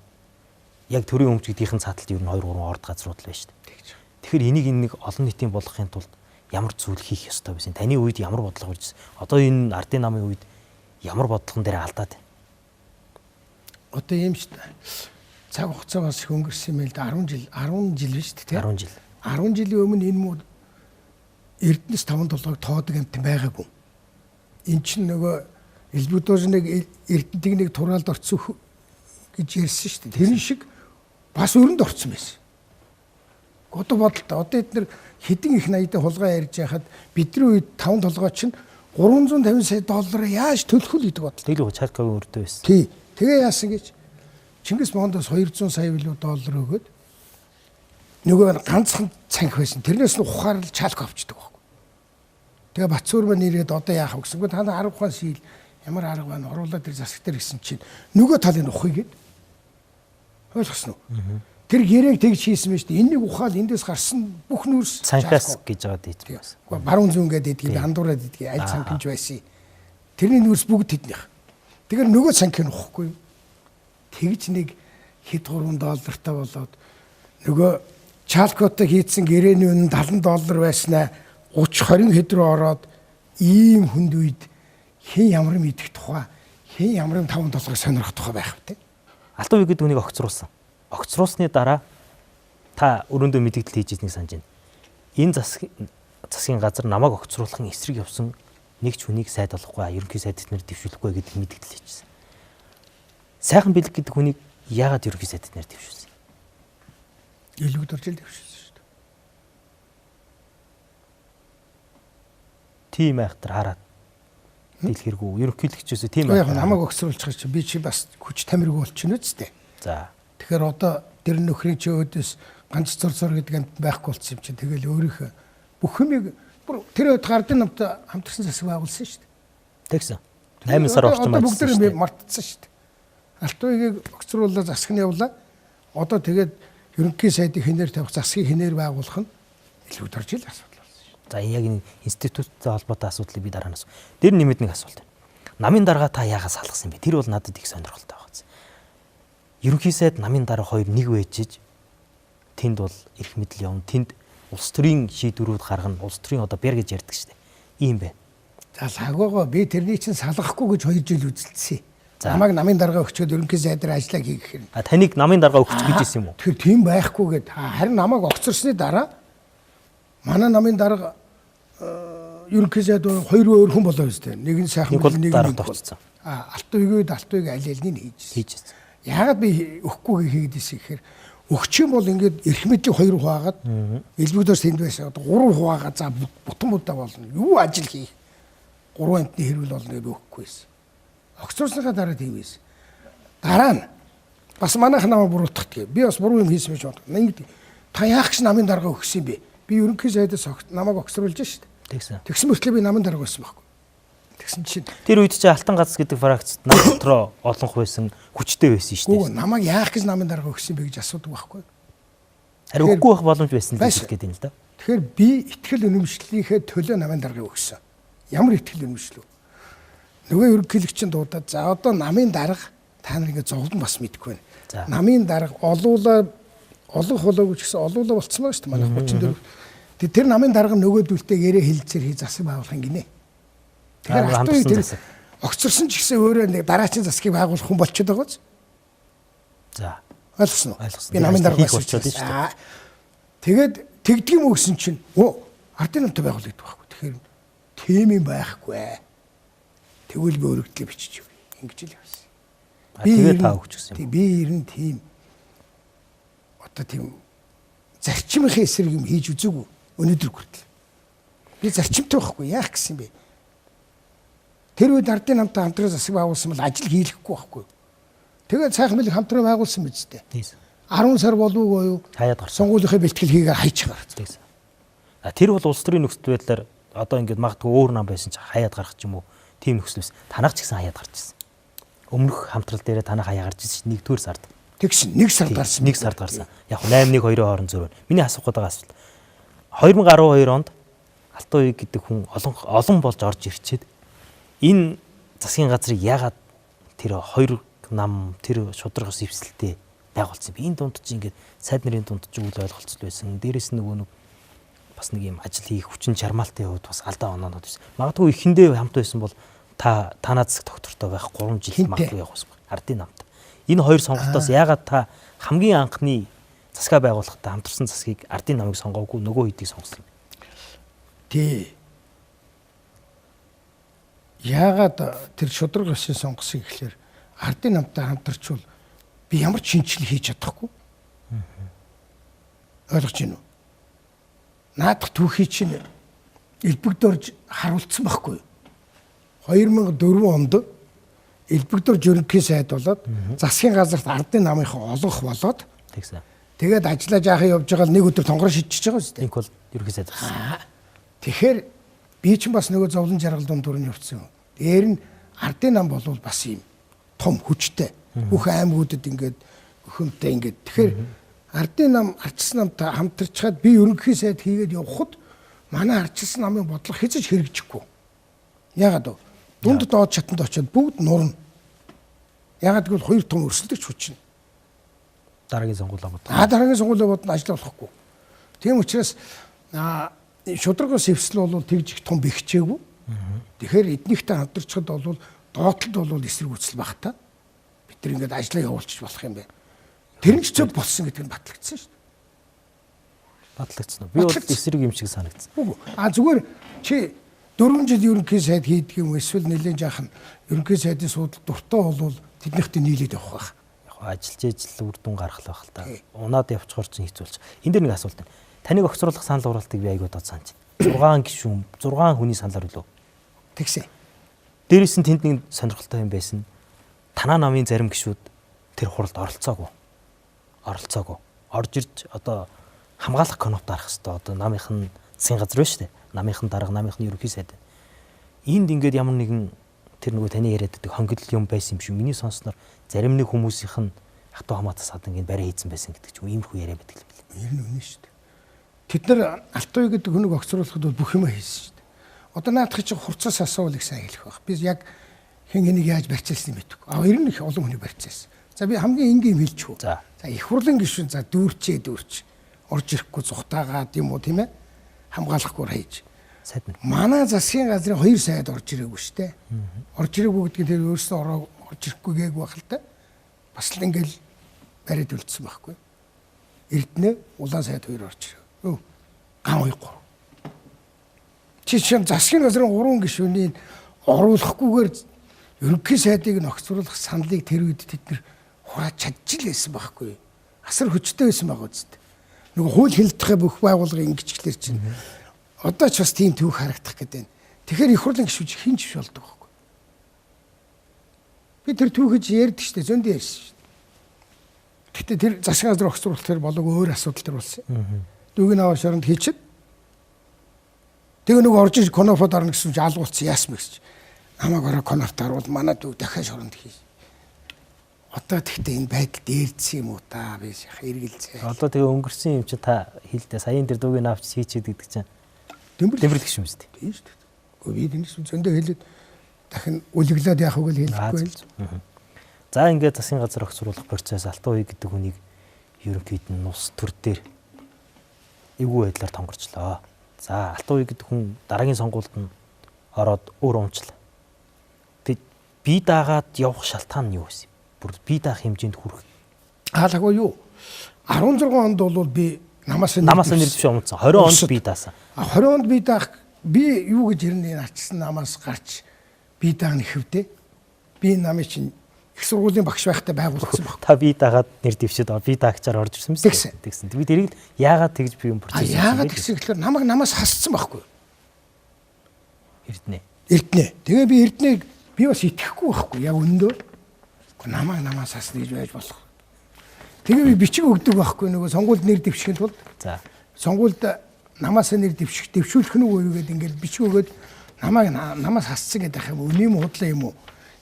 Яг төрийн өмч гэдгийнхэн цааталд ер нь 2 3 орд газрууд л байна шүү дээ. Тэгэхээр энийг энэ нэг олон нийтийн болгохын тулд ямар зүйл хийх ёстой байсан? Таны үед ямар бодлого иржсэн? Одоо энэ ардын намын үед ямар бодлогон дээр алдаад байна? Одоо ийм шүү дээ. Цаг хугацаа бас их өнгөрсөн юм л да. 10 жил, 10 жил биш үү те? 10 жил. 10 жилийн өмнө энэ муу Эрдэнэс 5 толгойг тоодог амт байгаагүй. Эн чинь нөгөө элбэгдож нэг Эрдэнтийг нэг тураалд орцсон гэж ярьсан шүү дээ. Тэрэн шиг бас өрөнд орцсон байсан. Одоо бодолтой. Одоо эднэр хэдэн их 80-д хулгай ярьж байхад бидний үед 5 толгой чинь 350 сая доллараар яаж төлөх вэ гэдэг бодол. Тэгэл Чалкогийн өрдөө байсан. Тий. Тэгээ яасан гэж Чингис Мондоос 200 сая билүү доллар өгөөд нөгөө ганцхан цанх байсан. Тэрнээс нь ухаар л Чалко авчдаг байхгүй. Тэгээ Батцуур маань ирээд одоо яах вэ гэсэн. Та нар арга ухаан сийл ямар арга байна? Оруулаад тэр засаг дээр гэсэн чинь нөгөө талыг ухъя гэд. Ойлгосноо. Тэр гэрээг тэгж хийсэн байж тээ. Энийг ухаал эндээс гарсан бүх нүүрс цанхаас гэж байгаа дийдсэн байсан. Баруун зүүн гэдэг эдгийг андуураад эдгийг аль цанхинж байсан. Тэрний нүүрс бүгд тэднийх. Тэгэхээр нөгөө цанхийг ухахгүй. Тэгж нэг хэд 3 доллартай болоод нөгөө Чалкотой хийцэн гэрээний үнэ 70 доллар байснаа 30 20 хэд рүү ороод ийм хүнд үед хэн ямар юм идэх тухай, хэн ямар юм 5 толгой сонирхох тухай байх вэ? Алтан үе гэдэг үнийг огцруулсан. Огцруулсны дараа та өрөөндөө мэдгдэл хийж ирснийг санаж байна. Энэ засгийн газар намайг огцруулахын эсрэг явсан нэг ч хүнийг сайд болохгүй, ерөнхий сайд эднэр дэвшүүлэхгүй гэдэг мэдгдэл хийжсэн. Сайхан бэлэг гэдэг хүнийг яагаад ерөнхий сайд эднэр дэвшүүлсэн? Илүүд орж ил дэвшүүлсэн шүү дээ. Тийм айхтар хараад дэлхэргүү ерөнхийлөгчөөсөө тийм айхтар. Яг намайг огцруулчих чи би чи бас хүч тамиргүй болчихно үсттэй. За. Тэгэхээр одоо тэр нөхрийн чи өөдөөс ганц цор цор гэдэг амт байхгүй болсон юм чинь тэгэл өөрийнхөө бүх юмыг тэр үед гардын намтай хамтарсан засаг байгуулсан шүү дээ. Тэгсэн. 8 сар орчим ажилласан шүү дээ. Бүгд мартцсан шүү дээ. Алтан үеийг огцруулаад засаг нь явлаа. Одоо тэгээд ерөнхий сайдыг хинээр тавих, засгийг хинээр байгуулах нь илүү дорж ил асуудал болсон шүү. За яг энэ институттай холбоотой асуудлыг би дараа нь асуу. Тэр нэмэд нэг асуулт байна. Намын дарга та яагаад салгасан бэ? Тэр бол надад их сонирхолтой байгаа. Ерөнхий сайд намын дарга хоёр нэг байжиж тэнд бол эрх мэдэл явна. Тэнд улс төрийн шийдвэрүүд гаргана. Улс төрийн одоо бэр гэж ярьдаг шүү дээ. Ийм байна. За лагуугаа би тэрний чинь салгахгүй гэж 2 жил үзэлдсэн. Намайг намын дарга өгчөөд ерөнхий сайдаар ажиллаа хийх хэрэг. А таныг намын дарга өгч гэж хэлсэн юм уу? Тэгэхээр тийм байхгүй гэд. Харин намайг огцорсны дараа манай намын дарга ерөнхий сайд хоёр өөр хүн болоо үстэй. Нэг нь сайхан нэг нь дарга орцсон. А алтан үеийн үед алтан үеийг аль алийг нь хийжсэн. Яагаад би өгөхгүй хийгээд ирсэн гэхээр өгч юм бол ингээд эрх мэдлийг хоёр хуваагаад элбэгдөөс тэнд байсан. Одоо гурван хуваагаад за бутан будаа болно. Юу ажил хийх? Гурван амтны хэрүүл болно гэж өгөхгүй байсан. Огцорсныхаа дараа тийм байсан. Дараа нь бас манайх намайг буруутгах. Би бас буруу юм хийсэн байж магадгүй. Ингээд та яах гэж намын дарга өгсөн юм бэ? Би ерөнхий сайдаас намайг огцруулж шít. Тэгсэн. Тэгсэн мөртлөө би намын дарга байсан байхгүй. Тэгсэн чинь тэр үед чи Алтан гац гэдэг фракцид нам дотроо олонх байсан, хүчтэй байсан шүү дээ. Үгүй намайг яах гэж намын дарга өгсөн бэ гэж асуудаг байхгүй. Харин өгөхгүй байх боломж байсан л гэдэг юм л да. Тэгэхээр би итгэл үнэмшлийнхээ төлөө намын дарга өгсөн. Ямар итгэл үнэмшил вэ? Нөгөө ерөнхийлөгч нь дуудаад за одоо намын дарга та нар ингэ зовлон бас мэдэхгүй байна. Намын дарга олуула олонх болоогүй ч гэсэн олуула болцсон байгаа шүү дээ. Манайх 34. Тэр намын дарга нөгөөдөлтэй гэрээ хилцээр хий засаг байгуулах юм гинэ. Тэгэхээр алтан үе тэр огцорсон ч гэсэн өөрөө нэг дараачин засгийг байгуулах хүн болчиход байгаа биз? За. Ойлгосон уу? Ойлгосон. Би намын дарга болчиход шүү дээ. Тэгээд тэгдэг юм уу гэсэн чинь өө ардын намтай байгуулах гэдэг байхгүй. Тэгэхээр тийм юм байхгүй. Тэгвэл би өргөдлөө бичиж өгье. Ингэж л явсан. Би тэгээд та өгчихсэн юм. Би ер нь тийм одоо тийм зарчмынхаа эсрэг юм хийж үзээгүй өнөөдөр хүртэл. Би зарчимтай байхгүй яах гэсэн бэ? Тэр үед ардын намтай хамтран засаг байгуулсан бол ажил хийлгэхгүй байхгүй. Тэгээд сайхан бэлэг хамтран байгуулсан биз дээ. 10 сар болов уу юу? Хаяад гарсан. Сонгуулийнхаа бэлтгэл хийгээ хайж гарсан. А тэр бол улс төрийн нөхцөл байдлаар одоо ингээд магадгүй өөр нам байсан ч хаяад гарах ч юм уу. Тийм нөхцөл байсан. Танах ч гэсэн хаяад гарч ирсэн. Өмнөх хамтрал дээрээ танах хаяа гарч ирсэн чинь 1-р сард. Тэгсэн 1 сард гарсан. 1 сард гарсан. Яг 8 1 2-ын хооронд зөрөө. Миний асуух гэдэг асуулт. 2012 онд Алтан үе гэдэг хүн олон болж орж ирчээд энэ засгийн газрыг яагаад тэр хоёр нам тэр шударга ус эвсэлтэй байгуулсан. Би энэ дунд чинь ингээд сайд нарын дунд чинь үл ойлголцол байсан. Дээрээс нь нөгөө нэг бас нэг юм ажил хийх хүчин чармаалтын хувьд бас алдаа оноонод байсан. Магадгүй эхэндээ хамт байсан бол та танаа засаг доктортой байх 3 жил магадгүй явах байсан. Ардын намтай. Энэ хоёр сонголтоос яагаад та хамгийн анхны засгаа байгуулахдаа хамтарсан засгийг ардын намыг сонгоогүй нөгөө хэдийг сонгосон юм? Тий. Яагаад тэр шударга ёсыг сонгосон гэхлээр ардын намтай хамтарчвал би ямар ч шинжил хийж чадахгүй. Ойлгож байна уу? Наадах түүхий чинь элбэгдөрж харуулсан байхгүй юу? 2004 онд элбэгдөрж ерөнхий сайд болоод засгийн газарт ардын намынхан олгох болоод тэгсэн. Тэгээд ажиллаа жаахан явж байгаа л нэг өдөр тонгороо шидчихэж байгаа үстэй. Инх бол ерөнхий сайд болсон. Тэгэхээр би чинь бас нөгөө зовлон жаргал дунд дүрэн явцсан юм. Дээр нь ардын нам болвол бас юм том хүчтэй. Бүх аймагуудад ингээд хөхөмтэй ингээд. Тэгэхээр ардын нам арчилсан намтай хамтарчхад би ерөнхий сайд хийгээд явхад манай арчилсан намын бодлого хэзээ ч хэрэгжихгүй. Яагаад вэ? Дунд доод шатанд очиод бүгд нурна. Яагаад гэвэл хоёр том өрсөлдөгч хүч нь. Дараагийн сонгуулиа бодно. Дараагийн сонгуулиа бодно ажил болохгүй. Тийм учраас шударгаас эвсэл бол тэгж их том бэхжээгүй. Тэгэхээр эднийхтэй хамтарчхад бол доотлолд бол эсрэг үсэл баг та. Бид тэр ингээд ажлаа явуулчих болох юм байна. Тэр нь ч зөв болсон гэдэг нь батлагдсан шүү дээ. Батлагдсан уу? Би бол эсрэг юм шиг санагдсан. Үгүй. А зүгээр чи 4 жил ерөнхий сайд хийдэг юм эсвэл нэлээд жаахан ерөнхий сайдын суудал дуртай болвол тэднийхтэй нийлээд явах байх. Яг ажиллаж ижил үр дүн гаргах байх л та. Унаад явчихор чинь хэцүү болж. Энд дээр нэг асуулт байна. Таныг огцруулах санал хураалтыг би айгуу дод санаж. 6 гишүүн, 6 хүний саналаар үлээ. Тэгсэн. Дээрээс нь тэнд нэг сонирхолтой юм байсан. Танаа намын зарим гишүүд тэр хуралд оролцоогүй. Орж ирж одоо хамгаалах кноп дарах хэвээр одоо намынх нь засгийн газар байна шүү дээ. Намынх нь дарга, намынх нь ерөнхий сайд. Энд ингээд ямар нэгэн тэр нөгөө таны яриад байдаг хонгидол юм байсан юм шиг. Миний сонссноор зарим нэг хүмүүсийнх нь хатуу хамаатас хад ингээд барай хийцэн байсан гэдэг ч юм иймэрхүү яриа байдаг юм билээ. Ер нь үнэн шүү дээ. Тэд нар Алтуй гэдэг хүнийг огцруулахад бол бүх юм хийсэн шүү дээ. Одоо наадах чинь хурцаас асуувал их сайн хэлэх байх. Би яг хэн хэнийг яаж барьцаалсныг мэдэхгүй. А ер нь их олон хүнийг барьцаалсан. За би хамгийн энгийн юм хэлчихв. За их хурлын гишүүн за дүүрчээ дүүрч орж ирэхгүй зүхтаагаад юм уу тийм ээ хамгаалахгүй хийж. Сайд нь. Манай засгийн газрын 2 сайд орж ирээгүй шүү дээ. Орж ирээгүй гэдэг нь тэр өөрөөсөө орж ирэхгүй гээгүй байх л та. Бас л ингээл бариад үлдсэн байхгүй. Эрдэнэ улаан сайд 2 орж ирэв. Ган 2 3. Чи чинь засгийн газрын 3 гишүүнийг оруулахгүйгээр ерөнхий сайдыг нөхцруулах саналыг тэр үед тэд нэр хурааж чадчихлээсэн байхгүй. Асар хүчтэй байсан байгаа үст. Нөгөө хууль хилдэхээ бүх байгууллага ингэжглэр чинь одоо ч бас тийм түүх харагдах гэдэг байна. Тэгэхээр их хурлын гишүүн хэн ч биш болдог байхгүй. Би тэр түүхэж ярьдаг шүү дээ, зөндөө ярьсан шүү дээ. Гэхдээ тэр засгийн газар огцруулах тэр болоог өөр асуудал төр болсон. Дүүг нь аваа шоронд хийчихэд тэгээ нөгөө орж ир конофод орно гэсэн чинь алгуулсан яасан бэ гэж. Намайг ороо конофт оруул манай дүүг дахиад шоронд хий. Одоо тэгтээ энэ байдал дээрдсэн юм уу та би шах эргэлзээ. Одоо тэгээ өнгөрсөн юм чи та хэлдэ саяын тэр дүүгийг авч хийчихэд гэдэг чинь Дэмбэрлэх гишүүн үстэй. Тийм шүү дээ. Гэхдээ би тэрнээс зөндөө хэлээд дахин үлгэлээд яах вэ гэж хэлэхгүй байл. За ингээд засгийн газар огцруулах процесс Алтан уй гэдэг хүнийг ерөнхийд нь улс төр дээр эвгүй байдлаар тонгорчлоо. За Алтан уй гэдэг хүн дараагийн сонгуульд нь ороод өөр унчлаа. Тэг би дагаад явах шалтгаан нь юу вэ? Бүр би даах хэмжээнд хүрэх. Хаалгагүй юу? 16 онд бол би намаас нэр дэвшээ умдсан. 20 онд би даасан. 20 онд би даах би юу гэж ирнэ арчсан намаас гарч би даах нэхэвдэ. Би намын чинь их сургуулийн багш байхдаа байгуулсан баг. Та би дагаад нэр дэвшээд би даагчаар орж ирсэн мэт. Тэгсэн. Би тэрийг яагаад тэгж би юм процесс. Яагаад тэгсэн гэхээр намайг намаас хасцсан байхгүй. Эрдэнэ. Тэгээ би Эрдэнээг би бас итгэхгүй байхгүй. Яг өндөр. Намайг намаас хасна гэж байж болох. Тэгээ би бичиг өгдөг байхгүй нөгөө сонгуульд нэр дэвшихийн тулд. За. Сонгуульд намаас нэр дэвших дэвшүүлэх нь үгүй гэдэг ингээд бичиг өгөөд намайг намаас хасцсан гэдэг юм уу? Үний юм худлаа юм уу?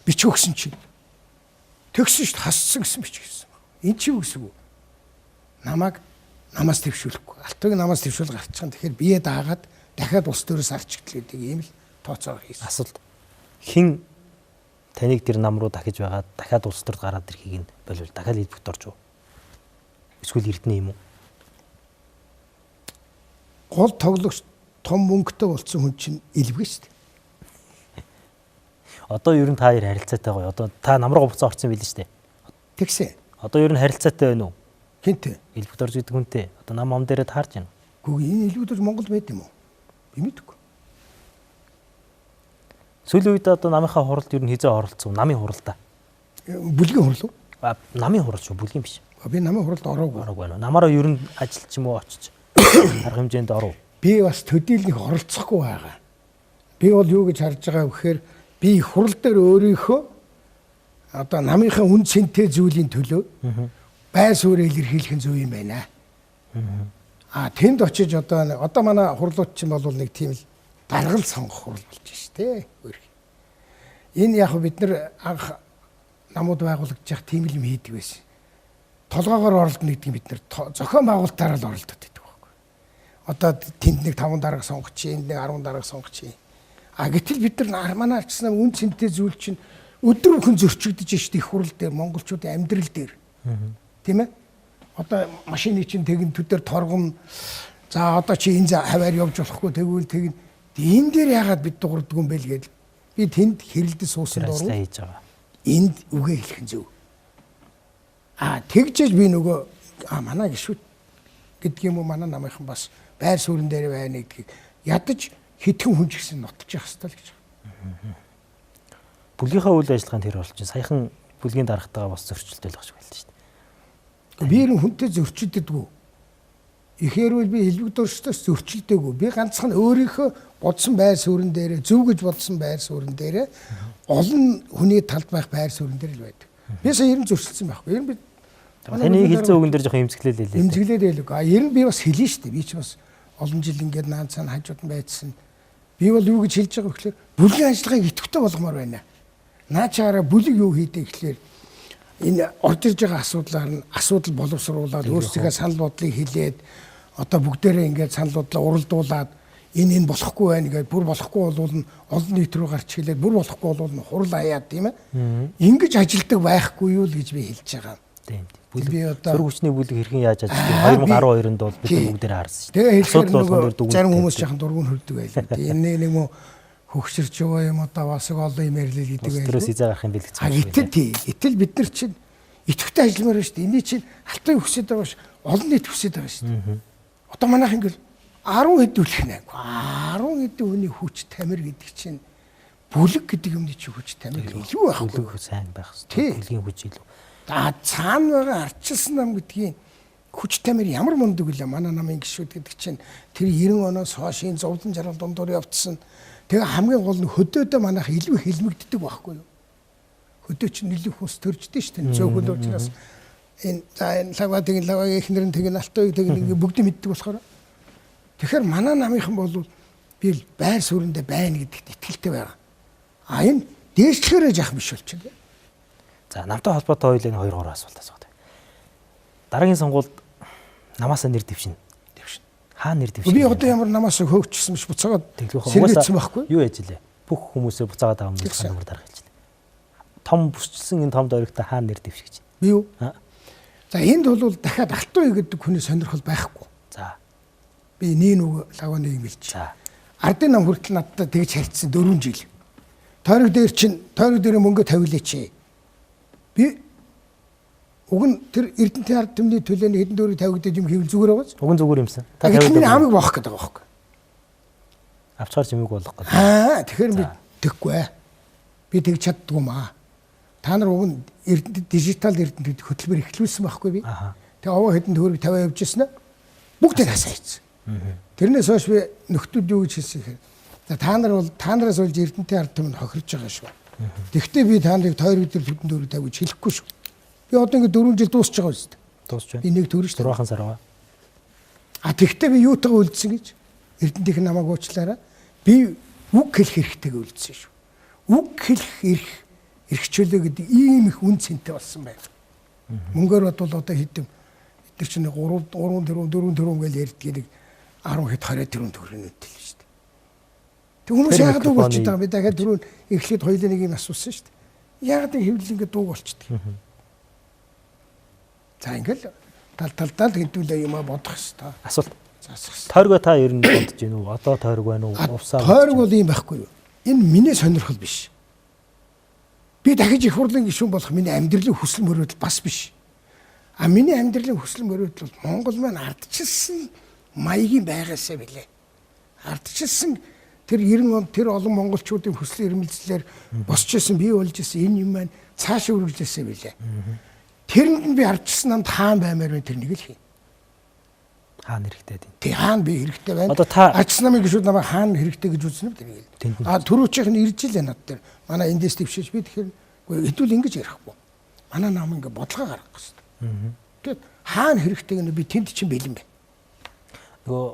Бичиг өгсөн чинь. Тэгсэн шүү дээ хасцсан гэсэн бичиг гэсэн. Энд чи юу гэсэн үг? Намайг намаас дэвшүүлэхгүй. Алтуйг намаас дэвшүүл гарчихсан. Тэгэхээр бие даагаад дахиад улс төрөөс арчигдл гэдэг ийм л тооцоо хийсэн. Асуулт. Хэн Таныг тэр нам руу дахиж байгаа дахиад улс төрд гараад ирэхийг нь болвол дахиад элбэгт орж уу? Эсвэл Эрдэнэ юм уу? Гол тоглогч том мөнгөтэй болсон хүн чинь элбэг шүү дээ. Одоо ер нь та хоёр харилцаатай гоё. Одоо та нам руу буцаа орсон билээ шүү дээ. Тэгсэн. Одоо ер нь харилцаатай байна уу? Хинтээ? Элбэгт орж гэдэг хүнтэй. Одоо нам ам дээрээ таарж байна. Гүг энэ элбэгт орж Монгол байд юм уу? Би мэдэхгүй. Сүүлийн үед одоо намынхаа хуралд ер нь хизээ оролцсон. Намын хуралдаа. Бүлгийн хурал уу? А намын хурал шүү, бүлгийн биш. Би намын хуралд ороогүй. Ороогүй байна. Намаараа ер нь ажилч юм уу очиж арга хэмжээнд оров. Би бас төдийлнэх оролцохгүй байгаа. Би бол юу гэж харж байгаа вэ гэхээр би их хурал дээр өөрийнхөө одоо намынхаа үн цэнтэй зүйлийн төлөө байр суурь илэрхийлэх нь зөв юм байна. А тэнд очиж одоо манай хурлууд чинь бол нэг тийм л даргал сонгох хурал болж штэ. Энэ яг бид нар анх намууд байгуулагдаж явах тийм л юм хийдэг байсан. Толгоогоор оролдоно гэдэг нь бид нар зохион байгуулалтаараа л оролдоод байдаг байхгүй. Одоо тэнд нэг 5 дарга сонгочих, энд нэг 10 дарга сонгочих. А гэтэл бид нар манай арчсан үн цэнтэй зүйл чинь өдөр бүхэн зөрчигдөж штэ их хурал дээр монголчуудын амьдрал дээр. Тийм ээ? Одоо машины чинь тэгэн төдөр торгон за одоо чи энэ хаваар явж болохгүй тэгвэл тэгэн энэ дээр яагаад бид дуурддаг юм бэ л гээд би тэнд хэрэлдэж суусан дуруу хийж байгаа. Энд үгээ хэлэх нь зөв. А тэгжээж би нөгөө манай гişүүд гэдэг юм уу манай намынхан бас байр суурин дээр байна гэдгийг ядаж хитгэн хүн ч гэсэн нотж явах хэрэгтэй л гэж байна. Бүлгийнхаа үйл ажиллагаанд тэр бол чинь саяхан бүлгийн даргатайгаа бас зөрчилдөөл байх шиг байлаа шүү дээ. Би ер нь хүнтэй зөрчилддэггүй. Ихээр бол би элбэг дуршдаас зөрчилдөөгүй. Би ганцхан өөрийнхөө бодсон байр суурин дээр зөв гэж бодсон байр суурин дээр олон хүний талд байх байр суурин дээр л байдаг. Би сая ер нь зөрчилсөн байхгүй. Ер нь би таны хэлцэн үгэн дээр жоохон эмзэглээд байлээ. Эмзэглээд байлгүй. А ер нь би бас хэлнэ шүү дээ. Би ч бас олон жил ингээд наан цаана хажууд нь байцсан. Би бол юу гэж хэлж байгаа вэ гэхээр бүлгийн ажиллагааг идэвхтэй болгомоор байна. Наа чаараа бүлэг юу хийдэг гэхээр энэ орж ирж байгаа асуудлаар нь асуудал боловсруулад өөрсдийнхээ санал бодлыг хэлээд одоо бүгдээрээ ингээд санал бодлоо уралдуулаад энэ болохгүй байна гэдээ бүр болохгүй болвол нь олон нийт рүү гарч хэлээд бүр болохгүй болвол нь хурал хаяад тийм ээ. Ингэж ажилдаг байхгүй юу л гэж би хэлж байгаа. Тийм. Бүлэг одоо сөрөг хүчний бүлэг хэрхэн яаж ажилладаг 2012-нд бол бид бүгдээрээ харсан шүү дээ. Тэгээ асуудал болгон дээр зарим хүмүүс жахан дургуун хөрдөг байлаа. Энэ нэг юм хөгшөрч байгаа юм одоо бас олон юм ярьлаа гэдэг байлаа. Тэрээс хизээ гарах юм бэлгэцсэн. Гэтэл тий. Гэтэл бид нар чинь идэвхтэй ажилламаар байна шүү дээ. Эний чинь алтан хүсэж байгаа ш. Олон нийт хүсэж байгаа шүү дээ. Одоо манайх ингээл 10 хэд үлэх нэ. 10 хэдэн хүний хүч тамир гэдэг чинь бүлэг гэдэг юмны чинь хүч тамир илүү байхгүй. Бүлэг сайн байх хэрэгтэй. Бүлгийн хүч илүү. За цаана байгаа арчилсан нам гэдгийн хүч тамир ямар мундаг үлээ. Манай намын гишүүд гэдэг чинь тэр 90 оноос хойш энэ зовлон жаргал дундуур явцсан. Тэгээ хамгийн гол нь хөдөөдөө манайх илүү хилмигддэг байхгүй юу? Хөдөө чинь илүү их ус төрждөө шүү дээ. Цөөхөл учраас энэ за энэ лава тэгин лавагийн эхнэр нь тэгин алтуйг тэгин ингээ бүгд мэддэг болохоор. Тэгэхээр манай намынхан бол би л байр сууриндаа байна гэдэгт итгэлтэй байгаа. А энэ дээшлэхээрээ яах биш болчихлоо. За намтай холбоотой хоёулын 2 3 асуулт асууад. Дараагийн сонгуульд намаасаа нэр дэвшинэ. Хаа нэр дэвшинэ? Би одоо ямар намаас хөөгчсөн биш буцаагаад сэргээсэн байхгүй. Юу яаж илээ? Бүх хүмүүсээ буцаагаад байгаа хүмүүс ханамар дарга хэлчихлээ. Том бүсчсэн энэ том дөрөгтэй хаа нэр дэвших гэж. Би юу? За энд бол дахиад алтан үе гэдэг хүний сонирхол байхгүй. За. Би нэг нүг лагваны юм хэлчих. За. Ардын нам хүртэл надтай тэгж харьцсан 4 жил. Тойрог дээр чинь тойрог дээр мөнгө тавилээч. Би уг нь тэр Эрдэнтийн ард түмний төлөөний хэдэн дөрөв тавигдаж юм хийвэл зүгээр байгааз. Уг нь зүгээр юмсан. Та тавигдаж хамгийн боох гэдэг байгаа байхгүй. Авчгаар чимээг болох гэдэг. Аа тэгэхээр би тэггүй. Би тэгж чаддгүй юм аа. Та нар уг нь Эрдэнэт дижитал Эрдэнэт гэдэг хөтөлбөр эхлүүлсэн байхгүй би. Тэгээ овоо хэдэн төгрөг 50 явж ирсэн ээ. Бүгдийг хасаа хийсэн. Тэрнээс хойш би нөхдүүд юу гэж хэлсэн хэрэг. За та нар бол та нараас болж Эрдэнтийн ард түмэнд хохирж байгаа шүү. Тэгэхдээ би та нарыг тойрог дээр хэдэн төгрөг 50 гэж хэлэхгүй шүү. Би одоо ингэ 4 жил дуусч байгаа юм шүү дээ. Дуусч байна. Би нэг төгрөг шүү. 6 сар байгаа. А тэгэхдээ би юутайгаа үлдсэн гэж Эрдэнтийнх намайг уучлаарай. Би үг хэлэх эрхтэйгээ үлдсэн шүү. Үг хэлэх эрх эрхчлөө гэдэг ийм их үн цэнтэй болсон байна. Мөнгөөр бодвол одоо хэдэн бид нар чинь 3 3 тэрбум 4 тэрбум гэж ярьдгийг нэг 10 хэд 20 тэрбум төгрөгийн үнэтэй л шүү дээ. Тэг хүмүүс яагаад үг болчиход байгаа юм бэ? Дахиад түрүүн эхлээд хоёулын нэг юм асуусан шүү дээ. Яагаад энэ хэвлэл ингэ дууг болчдөг. За ингээл тал талдаа л хэдүүлээ юм а бодох хэвээр. Асуулт. Засах хэвээр. Тойргоо та ер нь бодож гин үү? Одоо тойрог байна уу? Увсаа. Тойрог бол ийм байхгүй юу? Энэ миний сонирхол биш. Би дахиж их хурлын гишүүн болох миний амьдралын хүсэл мөрөөдөл бас биш. А миний амьдралын хүсэл мөрөөдөл бол Монгол маань ардчилсан маягийн байгаасаа билээ. Ардчилсан тэр 90 онд тэр олон монголчуудын хүсэл эрмэлзлээр босч исэн, бий болж исэн энэ юм маань цаашаа үргэлжлээсэй билээ. Тэрэнд нь би ардчилсан намд хаан баймаар байна, тэр нэг л хий. Хаан хэрэгтэй тийм. Тэг хаан би хэрэгтэй байна. Одоо та ардчилсан намын гишүүд намайг хаан хэрэгтэй гэж үзнэ тэр нэг л. А түрүүчийнх нь ирж илээ над дээр. Манай эндээс твшиж би тэгэхээр хэдүүл ингэж ярихгүй. Манай нам ингэ бодлого гаргах хэрэгтэй. Тэгээд хаан хэрэгтэй гэнэ би тэнд чинь бэлэн байна. Нөгөө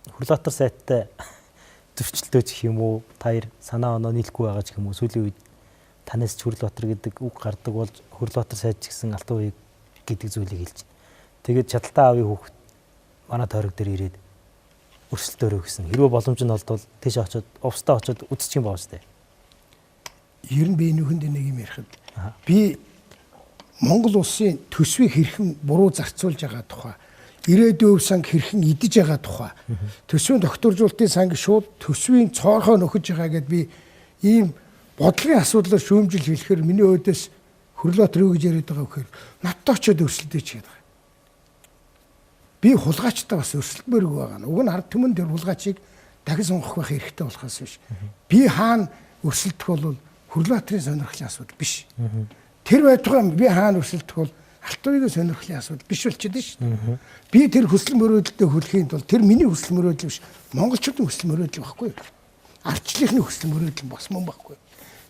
Хөрлөтөр сайттай зөрчилдөөж гэх юм уу, та хоёр санаа оноо нийлэхгүй байгаа ч гэх юм уу, сүүлийн үед танаас ч Хөрлөтөр гэдэг үг гардаг болж Хөрлөтөр сайт ч гэсэн алтан үеиг гэдэг зүйлийг хэлж байна. Тэгээд чадaltaа аавын хүүхэд манай тойрог дээр ирээд өрсөлдөөрөө гэсэн. Хэрвээ боломж нь олдвол тийш очиод увстаа очиод үзчих юм баа үстэй. Ер нь би нүхэнд нэг юм ярихад би Монгол улсын төсвийг хэрхэн буруу зарцуулж байгаа тухай, ирээдүйн өв санг хэрхэн идэж байгаа тухай, төсвийн докторжуулалтын санг шууд төсвийн цоорхоо нөхөж байгаа гэд би ийм бодлогын асуудлаар шүүмжил хэлэхээр миний өөдөөс Хөрлөтөр юу гэж яриад байгаа вэ гэхээр надтай очиод өрсөлдөж гэдэг. Би хулгайчтай бас өрсөлдмөргүй байгаа нь. Уг нь ард түмэн тэр хулгайчийг дахин сонгох байх эрхтэй болохоос биш. Би хаана өрсөлдөх бол Хөрлөтөрийн сонирхлын асуудал биш. Тэр байтугай би хаана өрсөлдөх бол алтан үеийн сонирхлын асуудал биш болчиход шүү дээ. Би тэр хүсэл мөрөөдөлтөд хүрэхийн тулд тэр миний хүсэл мөрөөдөл биш, монголчуудын хүсэл мөрөөдөл байхгүй. Ардчлалынхны хүсэл мөрөөдөл бас мөн байхгүй.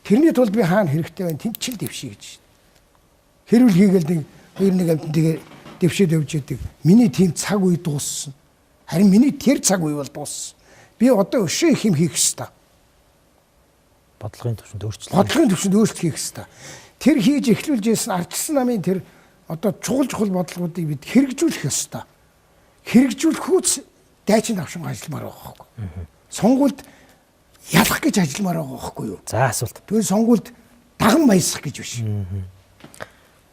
Тэрний тулд би хаана хэрэгтэй байна тэнд чил дэвший гэж. Хэрүүл хийгээл нэг хоёр нэг амтан тэгээ дэвшээд явж яадаг. Миний тийм цаг үе дууссан. Харин миний тэр цаг үе бол дууссан. Би одоо өшөө их юм хийх ёстой. Бодлогын түвшинд өөрчлөлт. Бодлогын түвшинд өөрчлөлт хийх ёстой. Тэр хийж эхлүүлж ирсэн ардчилсан намын тэр одоо чухал чухал бодлогоодыг бид хэрэгжүүлэх ёстой. Хэрэгжүүлэх үүс дайчин давшинг ажилламаар байгаа байхгүй. Сонгуульд ялах гэж ажилламаар байгаа байхгүй юу? За асуулт. Тэгвэл сонгуульд даган баясах гэж биш.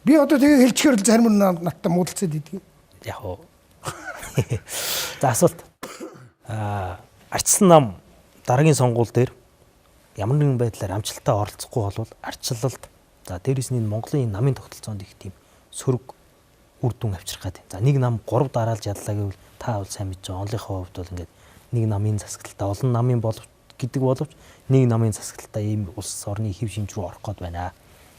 Би одоо тэгээ хэлчихээр зарим нь надтай муудалцаад идэг. Яг уу. За асуулт. Ардчилсан нам дараагийн сонгуул дээр ямар нэгэн байдлаар амжилттай оролцохгүй болвол ардчилалд за дээрэс нь энэ Монголын намын тогтолцоонд их тийм сөрөг үр дүн авчрах гэдэг. За нэг нам 3 дараалж яллаа гэвэл та бол сайн мэдж байгаа. Онлынхоо хувьд бол ингээд нэг намын засаглалтаа олон намын боловч гэдэг боловч нэг намын засаглалтаа ийм улс орны хэв шинж рүү орох гээд байна.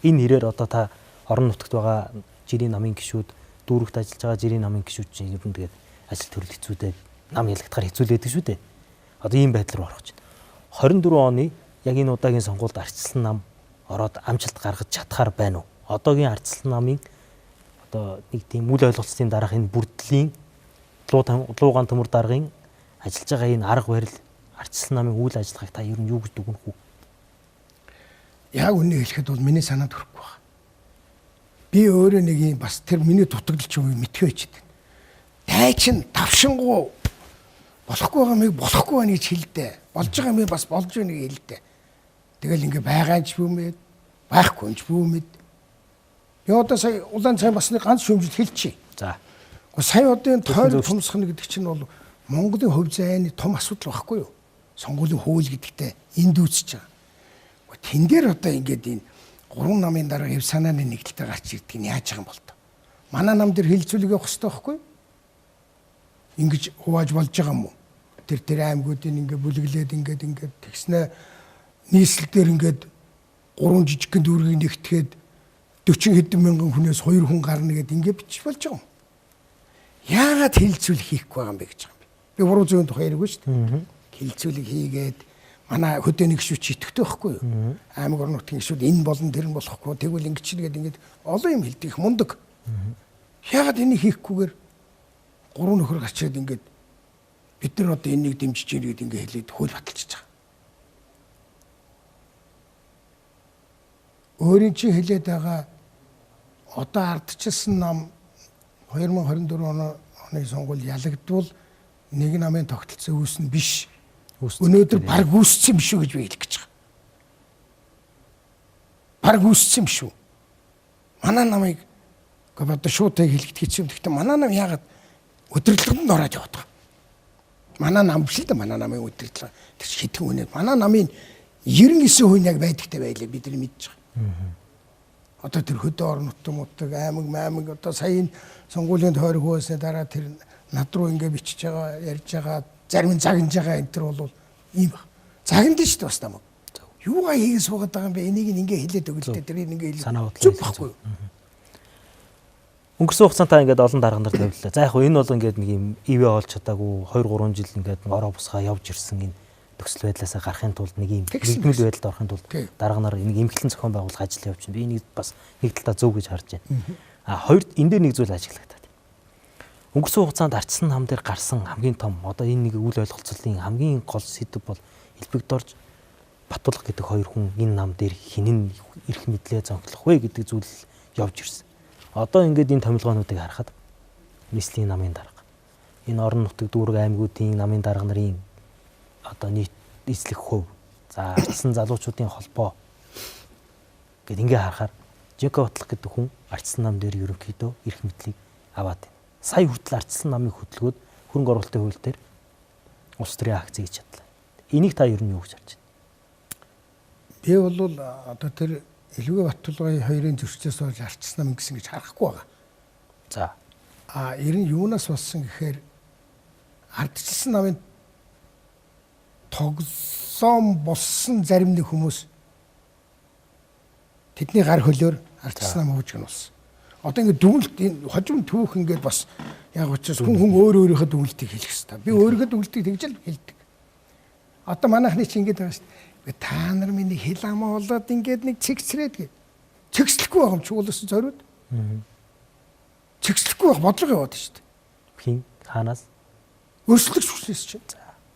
Энэ хэрээр одоо та орон нутагт байгаа жирийн намын гишүүд, дүүрэгт ажиллаж байгаа жирийн намын гишүүд чинь ер нь тэгээд ажил төрөл хэцүүдээ нам ялагдахаар хэцүүлээдэг шүү дээ. Одоо ийм байдал руу орох чинь. 24 оны яг энэ удаагийн сонгуульд ардчилсан нам ороод амжилт гаргаж чадхаар байна уу? Одоогийн ардчилсан намын одоо нэг тийм үл ойлголцлын дараах энэ бүрдлийн луугаан төмөр даргын ажиллаж байгаа энэ арга барил ардчилсан намын үйл ажиллагааг та ер нь юу гэж дүгнэх үү? Яг үнэ хэлэхэд бол миний санаанд хүрэхгүй байна. Би өөрөө нэг юм бас тэр миний дутагдал ч юм уу мэдхээ байчихэд. Дайчин давшингуу болохгүй байгаа мийг болохгүй байна гэж хэлдэ. Болж байгаа мийг бас болж байна гэж хэлдэ. Тэгэл ингээ байгаа ч бүүмэд, байхгүй ч бүүмэд. Би одоо сая улаан цай басны ганц шүүмжил хэлчихье. За. Гэхдээ сая одоо энэ тойрог томсгоно гэдэг чинь бол Монголын хувь заяаны том асуудал байхгүй юу? Сонгуулийн хууль гэдэгтээ энд үүсэж байгаа. Гэхдээ тэн дээр одоо ингээд энэ гурван намын дараа хэв санааны нэгдэлтэй гарч ирдэг нь яаж байгаа юм бол тоо. Манай нам дээр хилцүүлэг явах хэрэгтэй байхгүй юу? Ингэж хувааж болж байгаа юм уу? Тэр аймагуудыг ингээ бүлэглээд ингээд ингээд тэгснэ нийслэл дээр ингээд гурван жижигхэн дүүргийг нэгтгэхэд 40 хэдэн мянган хүнээс 2 хүн гарна гэд ингээд бичиж болж байгаа юм. Яагаад хилцүүлэг хийхгүй байгаа юм бэ гэж байгаа юм бэ? Би буруу зүйн тухай яриаггүй шүү дээ. Хилцүүлэг хийгээд манай хөдөөний гишүүд чи итгэвтэй байхгүй юу? Аймаг орон нутгийн гишүүд энэ болон тэр нь болохгүй тэгвэл ингэж чинь гээд ингээд олон юм хэлдэг их мундаг. Яагаад энийг хийхгүйгээр гурван нөхөр гарчаад ингээд бид нар одоо энийг дэмжиж гин гээд ингээд хэлээд хууль баталчихж байгаа. Өөрийн чинь хэлээд байгаа одоо ардчилсан нам 2024 оны сонгуул ялагдвал нэг намын тогтолцоо үүснэ биш. Өнөөдөр баг үүссэн биш үү гэж би хэлэх гэж байгаа. Бараг үүссэн юм шүү. Манай намыг одоо шууд таг хэлэхэд хэцүү юм. Гэхдээ манай нам яагаад удирдлаганд ороод яваад байгаа. Манай нам биш л дээ, манай намын удирдлага. Тэр чинь хэдэн хүн вэ? Манай намын 99% нь яг байдагтай байлаа бид нар мэдж байгаа. Одоо тэр хөдөө орон нутаг мутаг аймаг маймаг одоо сая энэ сонгуулийн тойрог хөөсний дараа тэр над руу ингээ бичиж байгаа, ярьж байгаа, зарим нь загнаж байгаа энэ төр бол ийм баг. Загнад шүү дээ бас намайг. Юугаа хийгээ суугаад байгаа юм бэ? Энийг ингээ хэлээд өгөлтэй, тэрийг ингээ хэлээд. Санаа бодлоо Зүг хэлсэн байхгүй юу? Өнгөрсөн хугацаанд та ингээд олон дарга нар тавилаа. За яг хөө энэ бол ингээд нэг юм ивэ олж чадаагүй 2 3 жил ингээд нэг ороо бусгаа явж ирсэн энэ нөхцөл байдлаасаа гарахын тулд нэг юм Тэгсэн нэгдмэл байдалд орохын тулд Тий. дарга нар нэг эмхлэн зохион байгуулах ажил явж байна. Би энийг бас нэг талдаа зөв гэж харж байна. А хоёр энэ дээр нэг зүйл ажиглагдаад. Өнгөрсөн хугацаанд арчсан нам дээр гарсан хамгийн том одоо энэ нэг үйл ойлголцлын хамгийн гол сэдэв бол элбэг дорж Батулга гэдэг хоёр хүн энэ нам дээр хинэн эрх мэдлээ зонхлох вэ гэдэг зүйл явж ирсэн. Одоо ингээд энэ томилгоонуудыг харахад нийслэлийн намын дарга, энэ орон нутаг дүүрэг аймагуудын намын дарга нарын одоо нийт нийслэх хөв, за арчсан залуучуудын холбоо гэд ингээ харахаар Жека Батлах гэдэг хүн арчсан нам дээр ерөнхийдөө эрх мэдлийг аваад байна. Сая хүртэл арчсан намыг хөдөлгөөд хөрөнгө оруулалтын хууль дээр улс төрийн акц хийж чадлаа. Энийг та ер нь юу гэж харж байна? Би бол одоо тэр Элвэ Батулгын хоёрын зөрчилөөс болж арчсан нам гэсэн гэж харахгүй байгаа. За. А ер нь юунаас болсон гэхээр ардчилсан намын тоглоом болсон зарим нэг хүмүүс тэдний гар хөлөөр ардчилсан нам хөөж гэнэ болсон. Одоо ингээд дүгнэлт энэ хожим түүх ингээд бас яг учраас хүн хүн өөр өөрийнхөө дүгнэлтийг хэлэх хэрэгтэй. Би өөрийнхөө дүгнэлтийг тэгж л хэлдэг. Одоо манайхны чи ингээд байгаа шүү дээ. Та нар миний хэл амаа болоод ингээд нэг цэгцрээд гэ. Цэгцлэхгүй байгаа юм чи уулсан зориуд. Цэгцлэхгүй байх бодлого яваад шүү дээ. Хин хаанаас? Өрсөлдөгч хүчнээс чинь.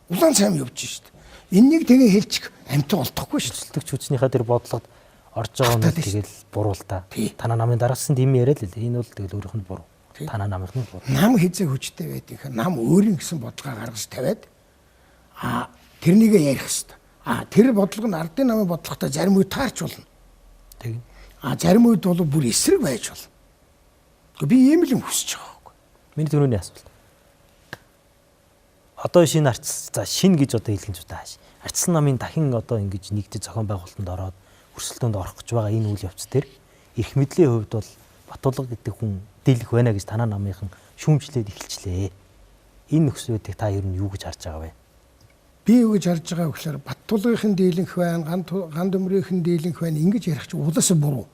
Улаан цайм явж шүү дээ. Эннийг тэгээ хэлчих амтаа олдохгүй шүү дээ. Өрсөлдөгч хүчнийхээ тэр бодлогод орж байгаа нь Хатаад шүү тэгэл буруу л та. Тий. Танаа намын дараасан тийм яриа л лээ. Энэ бол тэгэл өөрийнх нь буруу. Тий. Танаа намынх нь буруу. Нам хизээ хүчтэй байдаг. Нам өөрийн гэсэн бодлогоо гаргаж тавиад а тэрнийгээ ярих хэвээр. А тэр бодлого нь ардын намын бодлоготой зарим үед таарч болно. Тэг. А зарим үед бол бүр эсрэг байж болно. Гэхдээ би ийм л юм хүсэж байгаа байхгүй. Миний түрүүний асуулт. Одоо шинэ арц за шин гэж одоо хэлэх юм зү тааш. Арчсан намын дахин одоо ингэж нэгдэж зохион байгуулалтанд ороод өрсөлдөөнд орох гэж байгаа энэ үйл явц дээр эрх мэдлийн хувьд бол Батулга гэдэг хүн дийлэх байна гэж танаа намынхан шүүмжлээд эхэлчлээ. Энэ нөхцөл байдлыг та ер нь юу гэж харж байгаа вэ? Би юу гэж харж байгаа гэхээр Баттулгын дийлэнх байна, ган төмрийнхэн дийлэнх байна ингэж ярих чинь улаас буруу.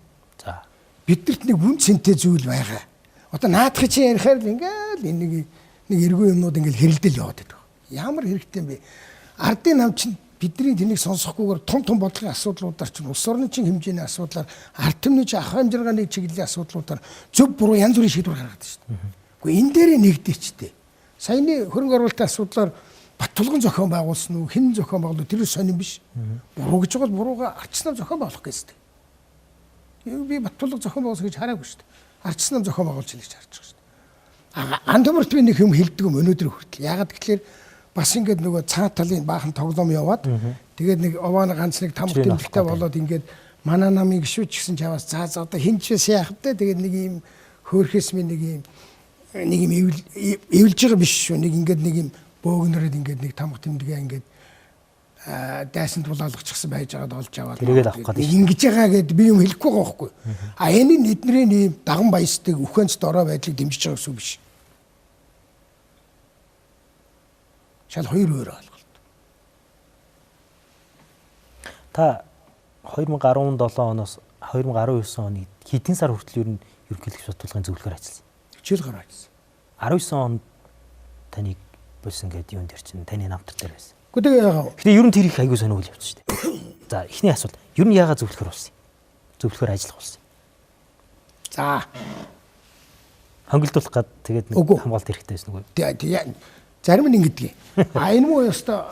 За. Биднэрт нэг үн цэнтэй зүйл байгаа. Одоо наадах чинь ярихаар л ингээл энэ нэг эргүү юмнууд ингээл хэрэлдэл яваад байдаг. Ямар хэрэгтэй юм бэ? Ардын нам чинь бидний тэрнийг сонсохгүйгээр том том бодлогын асуудлуудаар чинь улс орны чинь хэмжээний асуудлаар ард түмний чинь ах амжиргааны чиглэлийн асуудлуудаар зөв буруу янз бүрийн шийдвэр гаргадаг шүү дээ. Гэхдээ энэ дээрээ нэгдээчтэй. Саяны хөрөнгө оруулалтын асуудлаар Баттулган зохион байгуулсан уу, хэн зохион байгуулав тэр сонин биш. Буруу гэж байгаа бол бурууга арчсан нам зохион байгуулах гэсэн. Би Баттулга зохион байгуулсан гэж хараагүй шүү дээ. Арчсан нам зохион байгуулж гэж харж байгаа шүү дээ. А ган төмөрт би нэг юм хэлдэг юм өнөөдөр хүртэл. Яагаад гэвэл бас ингээд нөгөө цаа талын баахан тоглоом яваад тэгээд нэг овоон ганц нэг тамх Чирийн тэмдэгтэй авах болоод ингээд манай намын гişүүч гэсэн чаваас за за одоо хин ч яах вэ? Тэгээд нэг юм хөөрхөөс минь нэг юм эвлж байгаа биш шүү. Нэг ингээд нэг юм бөөгнөрөд ингээд нэг тамх тэмдэгэ ингээд дайсанд булаалгачихсан байж байгаад олж аваад Тэрийг л авах гэдэг нэг ингэж байгаа гэд би юм хэлэхгүй байгаа байхгүй. А энэ нь эднэрийн ийм даган баясдаг үхэнц дорой байдлыг дэмжиж байгаа гэсэн үг биш. Шал хоёр өөр ойлголт. Та 2017 оноос 2019 оны хэдэн сар хүртэл ер нь ерөнхийлөгч Батулгын зөвлөхөөр ажилласан? Хичээл гараа ажилласан. 19 онд таныг болсон гэдэг юун дээр чинь таны намтар дээр байсан. Гэхдээ тэгээ яагаад Гэтэ ер нь тэр их аягүй сонирхол явчих шүү дээ. За эхний асуулт ер нь яагаад зөвлөхөр болсон юм? Зөвлөхөр ажиллах болсон юм. За Хангилдуулах гад тэгээд нэг Үгүй. хамгаалт хэрэгтэй байсан үгүй. Зарим нь ингэдэг. А энэ муу ёстой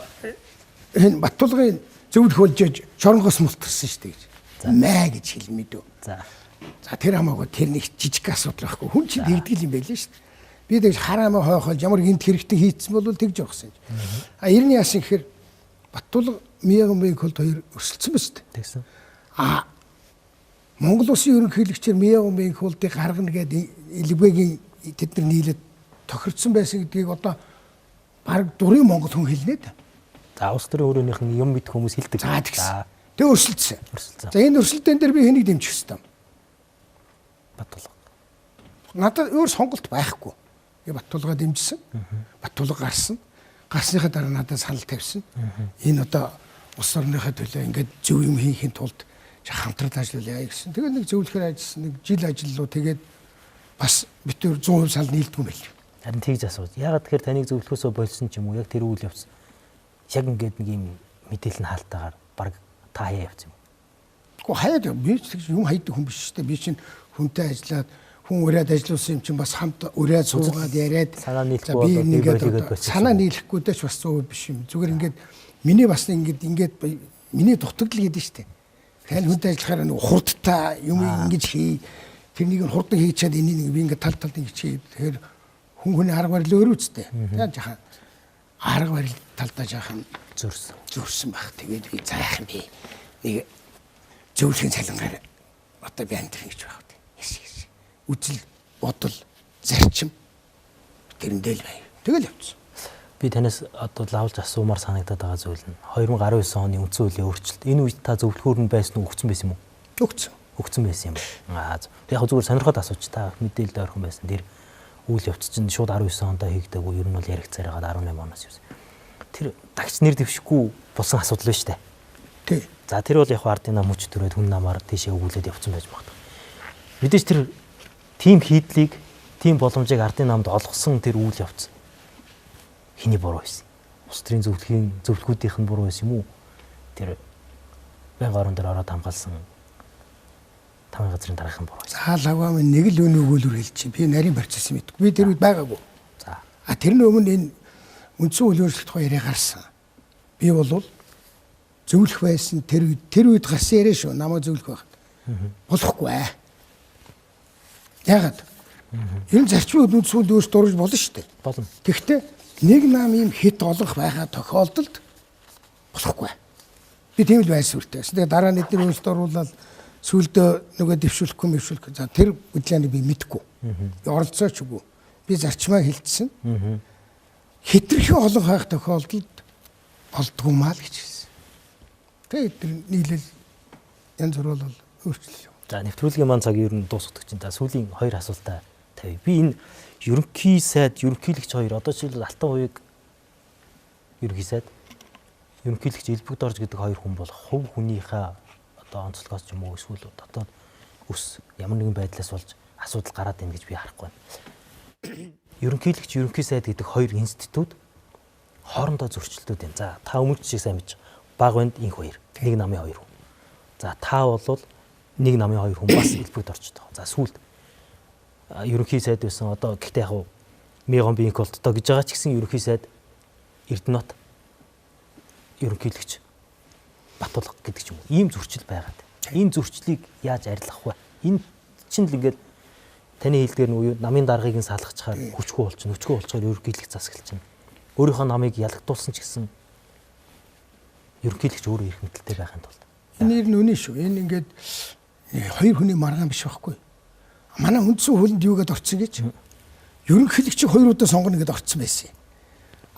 энэ Баттулгын зөвлөх болж ээж шоронгоос мултарсан шүү дээ гэж. Маа гэж хэлмэдүү. За. За тэр хамаагүй тэр нэг жижиг асуудал байхгүй. Хүн чинь тэгдэг юм байлээ шүү дээ. Би тэгж хараамаа хойхолж ямар гинт хэрэгтэй хийцсэн бол тэгж явах юм. А ер нь яасан гэхээр Баттулга Мияган Бэколд хоёр өрсөлдсөн ба шүү дээ. Тэгсэн. А Монгол улсын ерөнхийлөгчээр Миягомын хуулийг гаргана гэдэг Илбэгийн тэд нар нийлээд тохирцсон байсан гэдгийг одоо бараг дурын монгол хүн хэлнэ дээ. За улс төрийн өрөөнийх нь юм мэдэх хүмүүс хэлдэг. За тэгсэн. Тэг өрсөлдсөн. За энэ өрсөлдөөн дээр би хэнийг дэмжих ёстой юм? Баттулга. Надад өөр сонголт байхгүй. Би Баттулгаа дэмжсэн. Баттулга гарсан. Гарсныхаа дараа надад санал тавьсан. Энэ одоо улс орныхаа төлөө ингээд зөв юм хийхин тулд хамтраад ажиллуулъя гэсэн. Тэгээд нэг зөвлөхөр ажилласан, нэг жил ажиллалуу тэгээд бас бид тэр 100% санал нийлдэггүй юм байл. Харин тэгж асууж. Яагаад тэгэхээр таныг зөвлөхөөсөө болсон ч юм уу яг тэр үйл явц яг ингээд нэг юм мэдээлэл нь хаалтаагаар баг та хаяа явц юм. Гэхдээ хаяад би ч тэгж юм хайдаг хүн биш шүү дээ. Би чинь хүнтэй ажиллаад хүн ураад ажиллуулсан юм чинь бас хамт ураад суугаад яриад санаа нийлэхгүй болоод би болигээд байсан. Санаа нийлэхгүй дээ ч бас 100% биш юм. Зүгээр ингээд миний бас ингээд миний дутагдал гэдэг шүү дээ. Тань хүнтэй ажиллахаар нэг хурдтай юм ингэж хий. Тэрнийг нь хурдан хийж чад энийг би ингээд тал талд ингэж хий. Тэгэхээр хүн хүний арга барил өөр үстэй. Тэгээ жахан арга барил талдаа жахан зөрсөн баг. Тэгээд би заах юм би нэг зөвлөхийн цалингаар одоо би амьдрах гэж байх үү. Яс. Үзэл, бодол, зарчим тэрэндээ л байв. Тэгэл явцсан. Би танаас одоо лавлж асуумар санагдаад байгаа зүйл нь 2019 оны үндсэн хуулийн өөрчлөлт. Энэ үед та зөвлөхөөр нь байсан уу, өгцөн байсан юм уу? Өгцөн. Өгцөн байсан юм. Аа яг зүгээр сонирхоод асууч та мэдээлэлд ойрхон байсан. Тэр үйл явц чинь шууд 19 онд хийгдээгүй, ер нь бол яригцаар байгаад 18 оноос юусэн. Тэр дагч нэр дэвшихгүй болсон асуудал байна шүү дээ. Тий. За тэр бол яг ардын нам хүч төрөөд хүн намаар тийшээ өгүүлээд явцсан байж магадгүй. Мэдээж тэр тийм хийдлийг, тийм боломжийг ардын намд олгосон тэр үйл явц хэний буруу байсан? Улс төрийн зөвлөхийн зөвлөгүүдийнх нь буруу байсан юм уу? Тэр байнга орон дээр ороод хамгаалсан тамийн газрын дараагийн буруу байсан. За лавгаа минь нэг л үн өгөөлөр хэлчих. Би нарийн процесс мэдгүй. Би тэр үед байгаагүй. За. А тэрний өмнө энэ үндсэн хуулийн өөрчлөлт тухай яриа гарсан. Би бол зөвлөх байсан тэр үед гарсан яриа шүү. Намайг зөвлөх байхад. Болохгүй ээ. Яагаад? Энэ зарчмын үндсэн хуулийн өөрчлөлт дурж болно шүү дээ. Болно. Тэгэхдээ нэг нам ийм хит олох байгаа тохиолдолд болохгүй. Би тийм л байсан сүртэй. Тэгээ дараа нь эдгээр өөрчлөлт оруулаад сүүлдээ нөгөө дэвшүүлэхгүй мэвшүүлэхгүй. За тэр бүдлээнийг би мэдэхгүй. Би оролцооч үгүй. Би зарчмаа хилцсэн. Хитрхи олон хайх тохиолдолд болдгоо маа л гэж хэлсэн. Тэгээ тэр нийлэл янз бүр бол өөрчлөлт. За нэвтрүүлгийн маань цаг ер нь дуусгадаг чинь. За сүүлийн хоёр асуултаа тавья. Би энэ ерөнхий сайд, ерөнхийлөгч хоёр одоо жишээлбэл Алтан хувийг ерөнхий сайд, ерөнхийлөгч Элбэг Дорж гэдэг хоёр хүн бол хувь хүнийхээ одоо онцлогоос ч юм уу эсвэл дотоод өс ямар нэгэн байдлаас болж асуудал гараад байна гэж би харахгүй байна. Ерөнхийлөгч, ерөнхий сайд гэдэг хоёр институт хоорондоо зөрчилдөд байна. За та өмнөд шиг сайн мэдж баг банд инх хоёр, нэг намын хоёр хүн. За та бол нэг намын хоёр хүн бас Элбэг Доржтой. За сүүлд ерөнхий сайд байсан одоо гэхдээ яг Мегон Бинк болттой гэж байгаа ч гэсэн ерөнхий сайд Эрдэнэт ерөнхийлөгч Батулга гэдэг ч юм уу. Ийм зөрчил байгаад. Энэ зөрчлийг яаж арилгах вэ? Энэ чинь л ингээд таны хэлдгээр нь үе намын даргаыг нь салгачаар хүчгүй болчихно, өчгөө болчихоор ерөнхийлөгч засаглал чинь. Өөрийнхөө намыг ялагдуулсан ч гэсэн ерөнхийлөгч өөрөө эрх мэдэлтэй байхын тулд. Энэ нэр нь үнэн шүү. Энэ ингээд хоёр хүний маргаан биш байхгүй. Манай үндсэн хуулинд юу гэдээ орсон гэж ерөнхийлөгчийг хоёр удаа сонгоно гэдээ орсон байсан.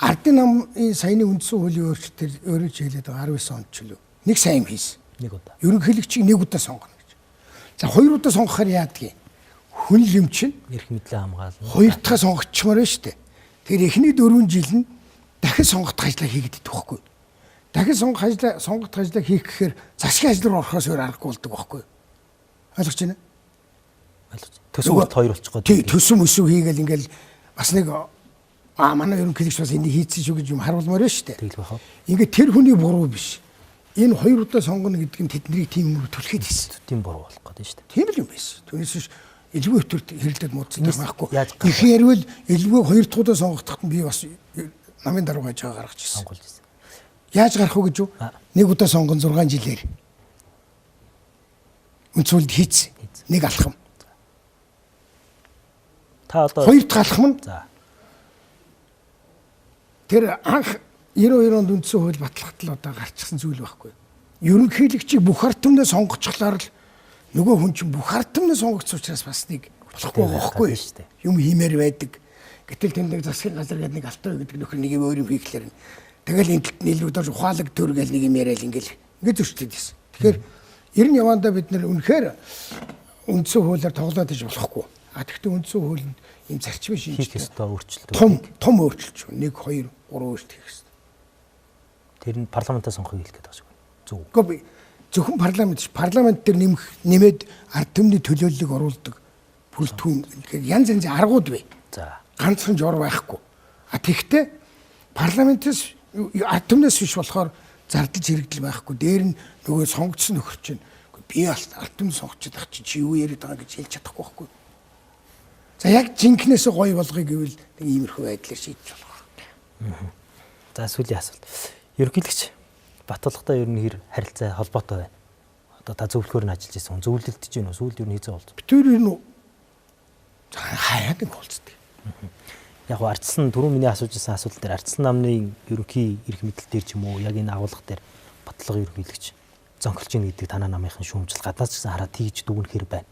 Ардын намын саяны үндсэн хуулийн өөрчлөлтөөр өөрөө ч хэлээд байгаа 19 онд ч лөө. Нэг сайн юм хийсэн. Нэг удаа. Ерөнхийлөгчийг нэг удаа сонгоно гэж. За хоёр удаа сонгохоор яадгийг? Хүн юм чинь эрх мэдлээ хамгаална. Хоёр дахь сонгогчмоор байна шүү дээ. Тэгэхээр эхний 4 жил нь дахин сонгох ажлаа хийгддэг байхгүй. Дахин сонгох ажлаа хийх гэхээр засгийн ажил руу орохоос өөр аргагүй болдог байхгүй. Ойлгож байна уу? Ойлгож. Төсөв урт хоёр болчих гээд. Тий, төсөв мөсөв хийгээл ингээл бас нэг манай ерөнхийлөгч бас энийг хийцэн шүү гэж юм харуулмаар байна шүү дээ. Тэгэл байх. Ингээд тэр хүний буруу биш. Энэ хоёр удаа сонгоно гэдэг нь тэднийг тийм юм түлхээд хийсэн. Тийм буруу болох гээд шүү дээ. Тийм л юм байсан. Түүнээс биш элбэг өтөрт хэрэлдээд муудсан байхгүй. Их ярил элбэг хоёр дахь удаа сонгохдоход би бас намын дарга байж байгаа гаргаж ирсэн. Сонгуулж ирсэн. Яаж гарах вэ гэж юу? Нэг удаа сонгон 6 жилээр. Үндсүүлд хийцэн. Нэг алхам. Та одоо хоёр дахь алхам нь за тэр анх 92 онд үндсэн хууль батлахад л одоо гарчихсан зүйл байхгүй. Ерөнхийлөгчийг бүх ард түмнээ сонгочихлоор л Нөгөө хүн чинь бүх ард түмний сонгогдсон учраас бас нэг болохгүй байгаа байхгүй шүү дээ. Юм хиймээр байдаг. Гэтэл тэнд нэг засгийн газар гэдэг нэг алтай гэдэг нөхөр нэг юм өөр юм хийхлээр нь тэгэл энэ талд нийлрүүд ухаалаг төр гэл нэг юм яриад ингээл ингээд зөрчилдөд байсан. Тэгэхээр ер нь явандаа бид нэр үнэхээр үндсэн хуулиар тоглоод иж болохгүй. А тэгвэл үндсэн хуулинд ийм зарчмын Хийх шинжтэй ёстой өөрчлөлт. том том өөрчлөлт шүү. 1 2 3 өөрчлөлт хийх ёстой. Тэр нь парламентаа сонгохыг хэлэх гээд байгаа шиг байна. Зөв. Гэхдээ би зөвхөн парламент биш, парламент дээр нэмэх нэмээд ард түмний төлөөллийг оруулдаг бүрэлдэхүүн тэгэхээр янз янзын аргууд бий. За. Ганцхан жор байхгүй. А тэгвэл парламентээс ард түмнээс биш болохоор зардал зэрэгдэл байхгүй. Дээр нь нөгөө сонгогдсон нөхөр чинь би ард түмэн сонгогдож байгаа чинь чи юу яриад байгаа гэж хэлж чадахгүй байхгүй. За яг жинкнээсээ гоё болгоё гэвэл нэг иймэрхүү байдлаар шийдэж болох. За сүүлийн асуулт. Ерөнхийлөгч Баталгатай ер нь хэр харилцаа холбоотой байна? Одоо та зөвлөхөөр нь ажиллаж байсан хүн зөвлөлдөж гин үү? Сүүлд ер нь хэзээ болд? Бид тэр ер нь за хаяад нэг уулздаг. Яг гоо ардсан түрүү миний асууж байсан асуудал дээр ардсан намны ерөнхий эрх мэдэл дээр ч юм уу яг энэ агуулга дээр баталга ерөнхийлөгч зонхолж гин гэдэг танаа намынхан шүүмжил гаднаас ч гэсэн хараад тийж дүгнэхэр байна.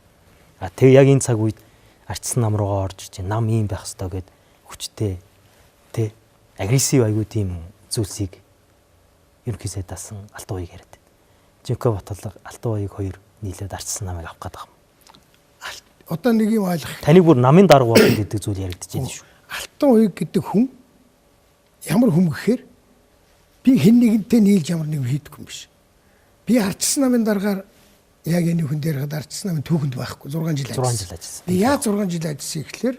А тэг яг энэ цаг үед ардсан нам руугаа орж иж нам ийм байх ёстой гэд хүчтэй тэ агрессив айгуу тийм зүйлсийг ерөнхий сайдаас алтан уяг яриад. Жинхэнэ баталга алтан уяг хоёр нийлээд ардсан намыг авах гээд байгаа юм. Одоо нэг юм ойлгох. Таныг бүр намын дарга болно гэдэг зүйл яригдчихэж байна шүү. Алтан уяг гэдэг хүн ямар хүн гэхээр би хэн нэгэнтэй нийлж ямар нэг хийдэггүй юм биш. Би ардсан намын даргаар яг энэ хүн дээр хад ардсан намын түүхэнд байхгүй 6 жил 6 жил ажилласан. Би яаж 6 жил ажилласан гэхлээр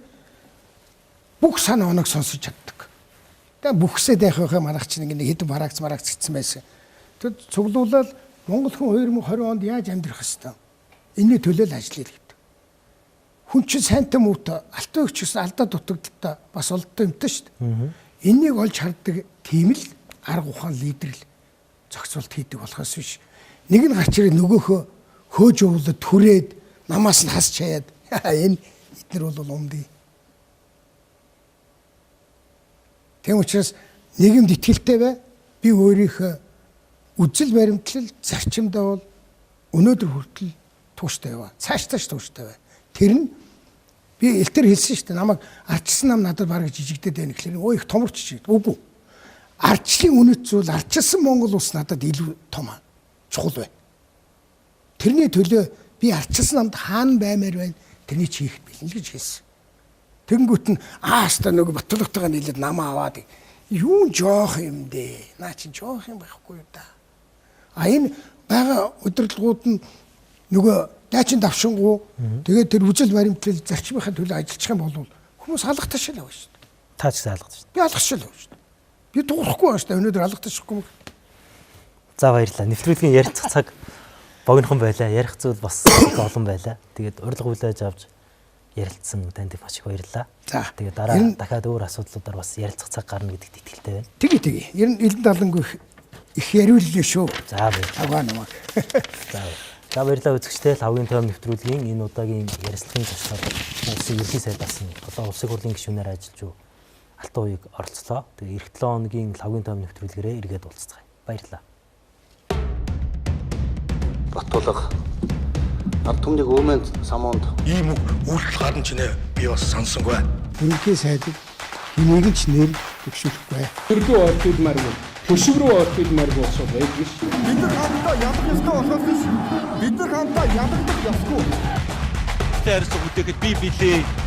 бүх санаа оног сонсож чаддаг. Тэгээ бүхсээ дайх байхаа манайх чинь ингэ хэдэн барагц марагц гэсэн байсан. Тэр цуглуулаад Монгол хүн 2020 онд яаж амьдрах хэвээр энэний төлөө л ажиллая гэдэг. Хүн чинь сайнтай муутай алтан өгч гэсэн алдаа дутагдaltaй бас олдтой юмтай шүү дээ. Энийг олж хардаг тийм л арга ухаан лидер л зохицуулт хийдэг болохоос биш. Нэг нь гарч ирээ нөгөөхөө хөөж уулаад түрээд намаас нь хас чаяад энэ эднэр бол умдээ. Тийм учраас нийгэмд итгэлтэй бай. Би өөрийнхөө үзэл баримтлал зарчимдаа бол өнөөдөр хүртэл тууштай яваа. Цаашдаа ч тууштай бай. Тэр нь би элтер хэлсэн шүү дээ. Намайг ардчилсан нам надад бараг жижигдээд байна гэхлээр өө их томорч чиг. Үгүй. Ардчлалын үнэт зүйл ардчилсан Монгол улс надад илүү том чухал байна. Тэрний төлөө би ардчилсан намд хаана баймаар байна. Тэрний чи хийхэд бэлэн л гэж хэлсэн. Тэнгүүт нь ааста нөгөө Баталгатайгаа нийлээд намаа аваад юу жоох юм дээ. Наа чинь жоох юм байхгүй юу да. А энэ байгаа удирдлагууд нь нөгөө дайчин давшингуу тэгээд тэр үзэл баримтлал зарчмынхаа төлөө ажиллах юм бол хүмүүс алга ташаал явна шүү дээ. Та ч гэсэн алга шүү дээ. Би алга ташаал явна шүү дээ. Би дуурахгүй байна шүү дээ. Өнөөдөр алга ташихгүй юм. За баярлалаа. Нэвтрүүлгийн ярилцах цаг богинохон байлаа. Ярих зүйл бас их олон байлаа. Тэгээд урилга хүлээж авч ярилцсан танд маш их баярлалаа. За. Тэгээд дараа дахиад өөр асуудлуудаар бас ярилцах цаг гарна гэдэгт итгэлтэй байна. Тэгье тэгье. Ер нь элдэн далангүй их яриуллаа шүү. За баярлалаа. Аваа намайг. За. За баярлалаа үзэгчтэй лавгийн тойм нэвтрүүлгийн энэ удаагийн ярилцлагын зочноор улсын ерөнхий сайдаас нь одоо улсын хурлын гишүүнээр ажиллаж буй Алтан уяг оролцлоо. Тэгээ эх 7 хоногийн лавгийн тойм нэвтрүүлгээрээ эргээд уулзцгаая. Баярлалаа. Батулга ард түмнийг өмнө самуунд Ийм үг үйлдэл гарна ч нэ би бас санасангүй. Ерөнхий сайдад хэнийг ч нэр дэвшүүлэхгүй. Өргөө орчуулмааргүй. Төшөв рүү орчуулмааргүй болсоо байдгүй шүү. Бид нар хамтдаа ядах ёстой болохоос биш. Бид нар хамтдаа ядагдах ёсгүй. Харилцаа бүтээхэд би билээ.